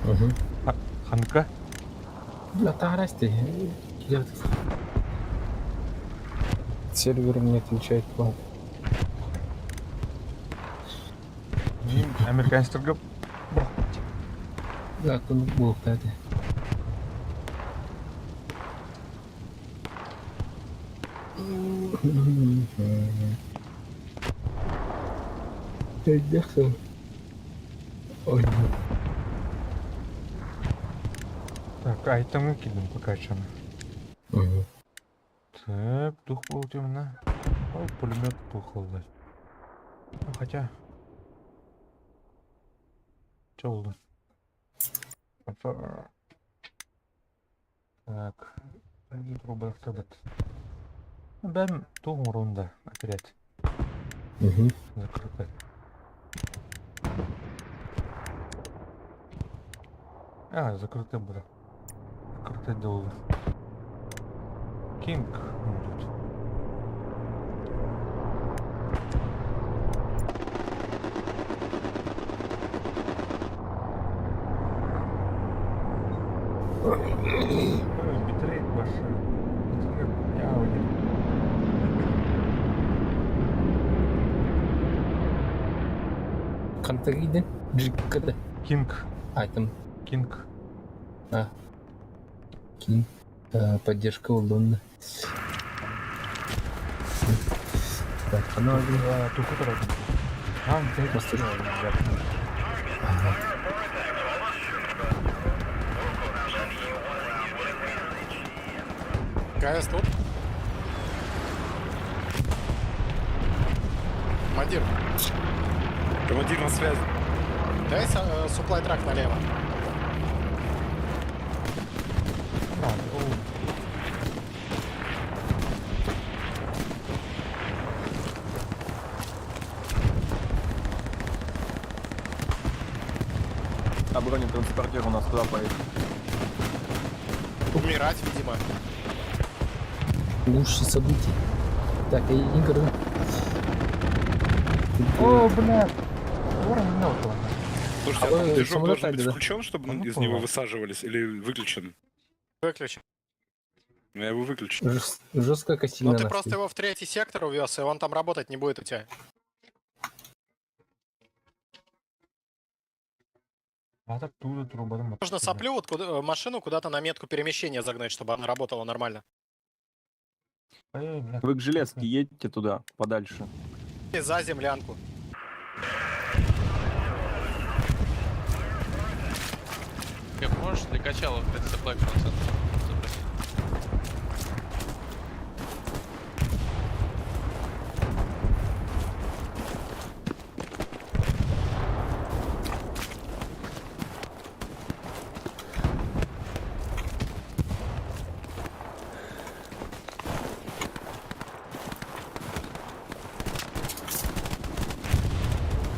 Угу. Ханка? Бля, тарасти. Сервер мне отвечает плохо. Американецтерге Да, тут был, кстати. Ой, Так, айтымы кидим пока что. Угу. Так, дух был темно. Ой, пулемет пухал. Ну, хотя... Че было? Так, Бәм туғын рунда отряд. Угу. Закрыто. А, закрыто было. Закрыто долго. Кинг тут. Битрейт большой. Я один. Хантагиден? Джиккада. Кинг. Айтем. Кинг. А. Кинг. Поддержка удобна. Так, ну один. А, ты Просто- КС тут. Командир, Командир на связи. дай supply truck налево. А, о. А бронетранспортер у нас куда поедет? Умирать, видимо. Лучше событий. Так, я игры. О, бля. Ворон мелкого. Слушайте, А а там вы движок самолет должен быть да? включен, чтобы Ну, из него понял. высаживались, или выключен? Выключи. Ну, я его выключу. Жестко косильно. Ну ты просто его в третий сектор увез, и он там работать не будет у тебя. А так туда труба. Нужно соплю вот куда, машину куда-то на метку перемещения загнать, чтобы она работала нормально. Эй, бля. Вы к железке едете туда, подальше. И за землянку. Кэп, можешь для качалов этот supply процент запросить?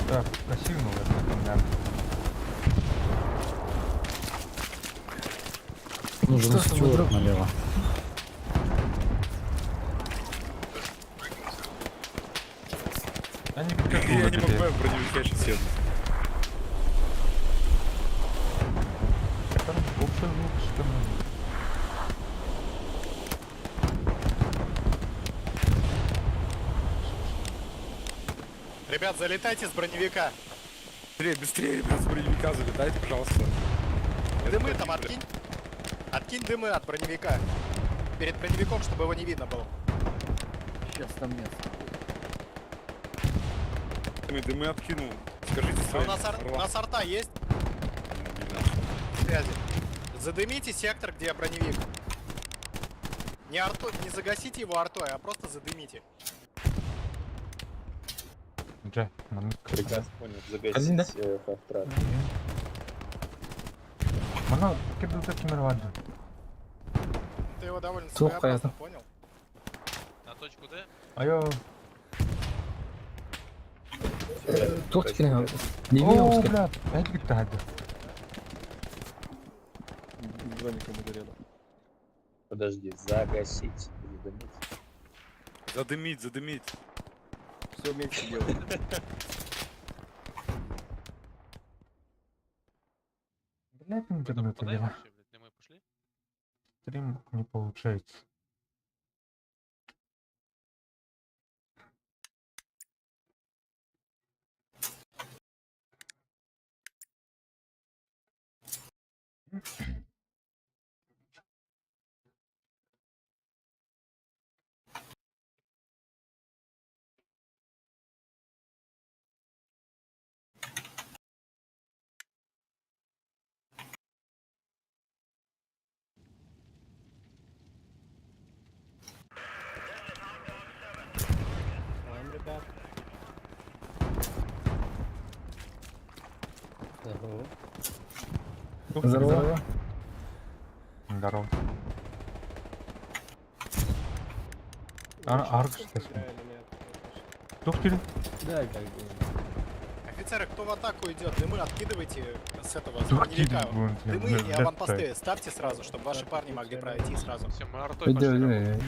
Так, красиво это там, да. Нужен Что там стюарт вдруг? налево. Они как Я не могу, я в броневике сейчас еду. Там общий звук, что ли? Ребят, залетайте с броневика. Быстрее, быстрее, ребят, с броневика залетайте, пожалуйста. Я Дымы тут там один, откинь. Откинь дымы от броневика. Перед броневиком, чтобы его не видно было. Сейчас там место. бля. Дымы откинул. Скажите А у своим нас, у орлам. нас арта есть? Связи. Задымите сектор, где броневик. Не артой, не загасите его артой, а просто задымите. Джа, нам Приказ понял, Один, да? загасить half-track. Мана кебдүтэ кимер. Ты его довольно Плохо своеобразно это. понял. На точку Д? Айо. Тух О, бля, элгит тахады. С броником угорело. Подожди, загасить. Задымить. Задымить, задымить. Все вместе делаем. Блядь, Мы там интернет попадаем дела. вообще, блядь? Мы пошли? Стрим не получается. Здорово. Здорово. А, арк сейчас. Доктор, Да, как бы. Офицеры, кто в атаку идет, дымы откидывайте с этого, с броневика. Дымы и аванпосты ставьте сразу, чтобы ваши парни могли пройти сразу. Все, мы артой Иди, пошли. иди.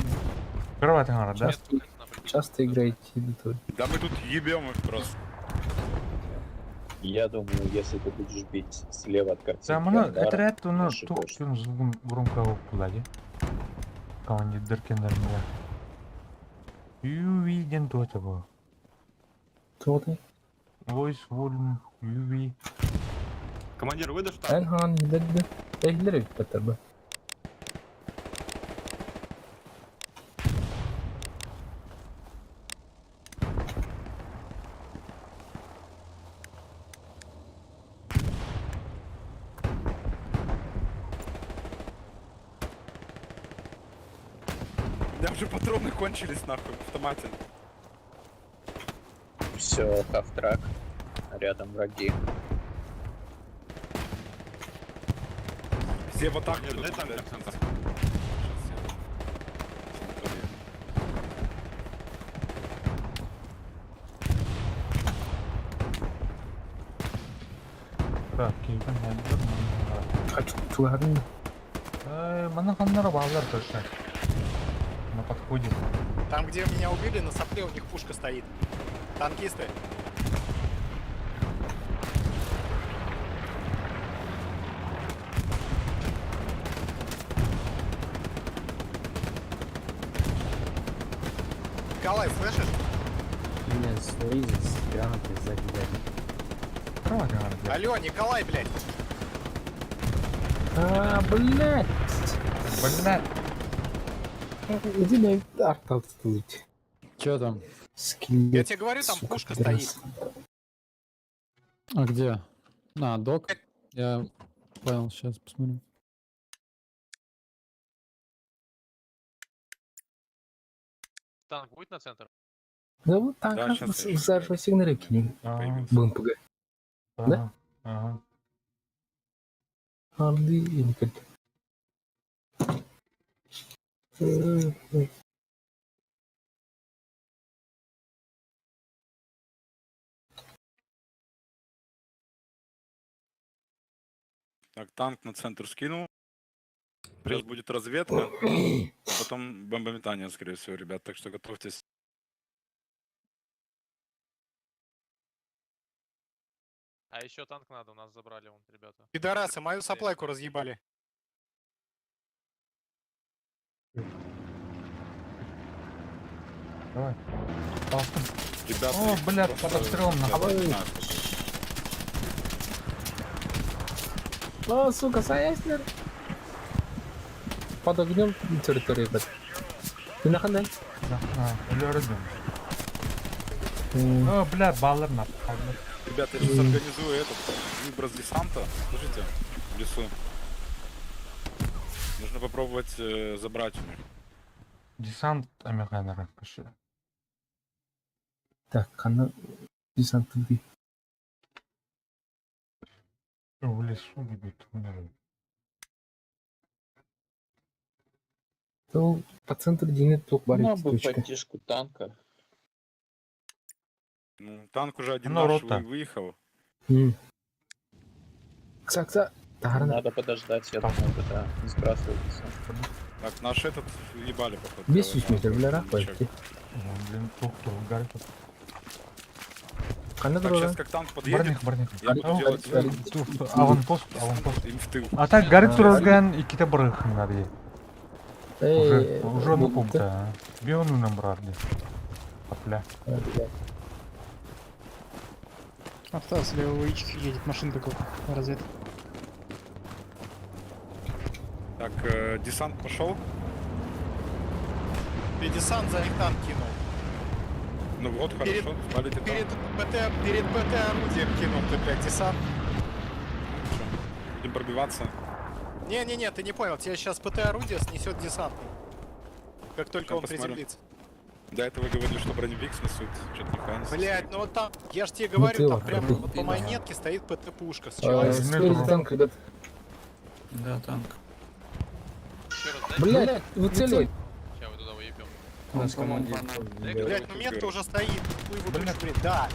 Кровать, да? Часто, часто играете, то Да мы тут ебем их просто. Я думаю, если ты будешь бить слева от картинки, Да, мына ангара, отряд не оны ошибешься. тух звугун громко кулади. Командир кендермелер. UV ден туата бу. Туотай. Voice volume UV. Командир, выдашь танк? Эн хаан иһиллэр да. Иһиллэр эбит бу. У меня уже патроны кончились нахуй в автомате. Все, half-track. Рядом враги. Все в атаку Командир, идут, дай танк блядь. на центр. Щас я- Так, кейбин хәддер. Хочу чугарын. Мана ханнара баллар точно. На подходе. Там, где меня убили, на сопле у них пушка стоит. Танкисты. Николай, слышишь? Меня слизит с гранатой сзади дядя. Кровать, да. Алло, Николай, блядь. А, блядь. Блядь. Иди на арт отстыть. Че там? Скелет. Я тебе говорю, там сука, пушка пидорас. стоит. А где? А, док. Я понял, сейчас посмотрю. Танк будет на центр? Да вот так Да, щас я ещё зажжу сигналы кинем. Ага. БМПГ. Да? Ага. Арды или как? Так, танк на центр скинул. Сейчас будет разведка, а потом бомбометание, скорее всего, ребят. Так что готовьтесь. А еще танк надо, у нас забрали вон, ребята. Пидорасы, мою соплайку разъебали. Давай. Палком. Ребята, О, их блядь, просто, под обстрелом я нахуй. не знаю, сколько. О, сука, Саяснер. Под огнем территории, блядь. Ты нахуй? Да, өлөрдүм. О, бля, баллар на. Ребята, я сейчас организую этот выброс десанта. Слушайте, в лесу. Нужно попробовать забрать у них. Десант амеханара. Так, она десант ты. В лесу гибит. То по центру динет тук Нам барит бы точка. поддержку танка. Ну, танк уже один Ну, наш рота. выехал. Кса, кса. Тарана. Надо подождать, я думаю, когда сбрасываются. Так, наш этот ебали, походу. 500 метр, бля, рахвайте. Блин, тух тух горит. Ханна Так, турар? сейчас как танк подъедет, Барних, барних. я буду делать Аванпост, аванпост. им в тыл. А так горит турарган иккитэ барыаххын дии. Уже, Эй, уже ну бу- пункта. Биону нам брали. Опля. Авто с левого яички едет, машинка какая-то, разведка. Так, десант пошел. Ты десант за них танк кинул. Ну вот, Перед- хорошо, спалите танк. Перед ПТ, перед ПТ орудием кинул ты, блядь, десант. Всё. Будем пробиваться. Не-не-не, ты не понял, тебе сейчас ПТ орудие снесет десантный. Как только Сейчас он посмотрим. приземлится. До этого говорили, что броневик снесут. Что-то нихуя не снесли. Блять, ну вот там, я ж тебе Ну говорю, ты там ладно, прям ты. вот по монетке стоит ПТ-пушка с Э, человеком. Спереди танк, ребят. Да, танк. Еще раз дайте. Блять, выцеливай. Сейчас мы туда уебем. Наш командир. Блять, ну метка уже стоит, хуй его тучу, блин, да.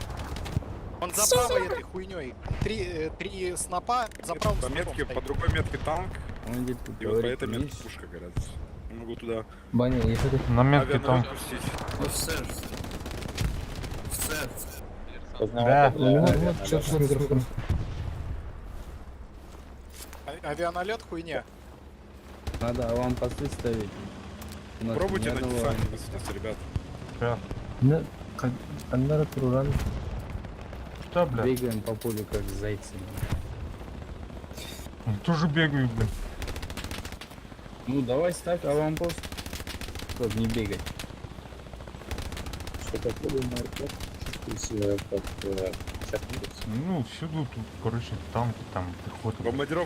Он за правой этой хуйней. Три снопа за правым По снопом метке, по стоит. другой метке танк, Командир и вот по говорит, этой метке видишь? пушка горят. Я могу туда Баня, ехали. На метке там. авианалет пустить. Офицер. Офицер. Поздновато Да. для Ну, вот, авианалета. чё с микрофоном. Авианалет хуйня. Надо аванпосты ставить. У нас Пробуйте ни на одного десанте высадиться, ребят. Ща. Не, Ханна тураран. Что, бля? Бегаем по полю как зайцы. Я Тоже бегаю, блин. Ну давай ставь аванпост, чтобы не бегать. Что попробуем на аэропорт? Чувствую себя как сейчас Ну, всюду тут, короче, танки, там, пехота. Бомбардировка.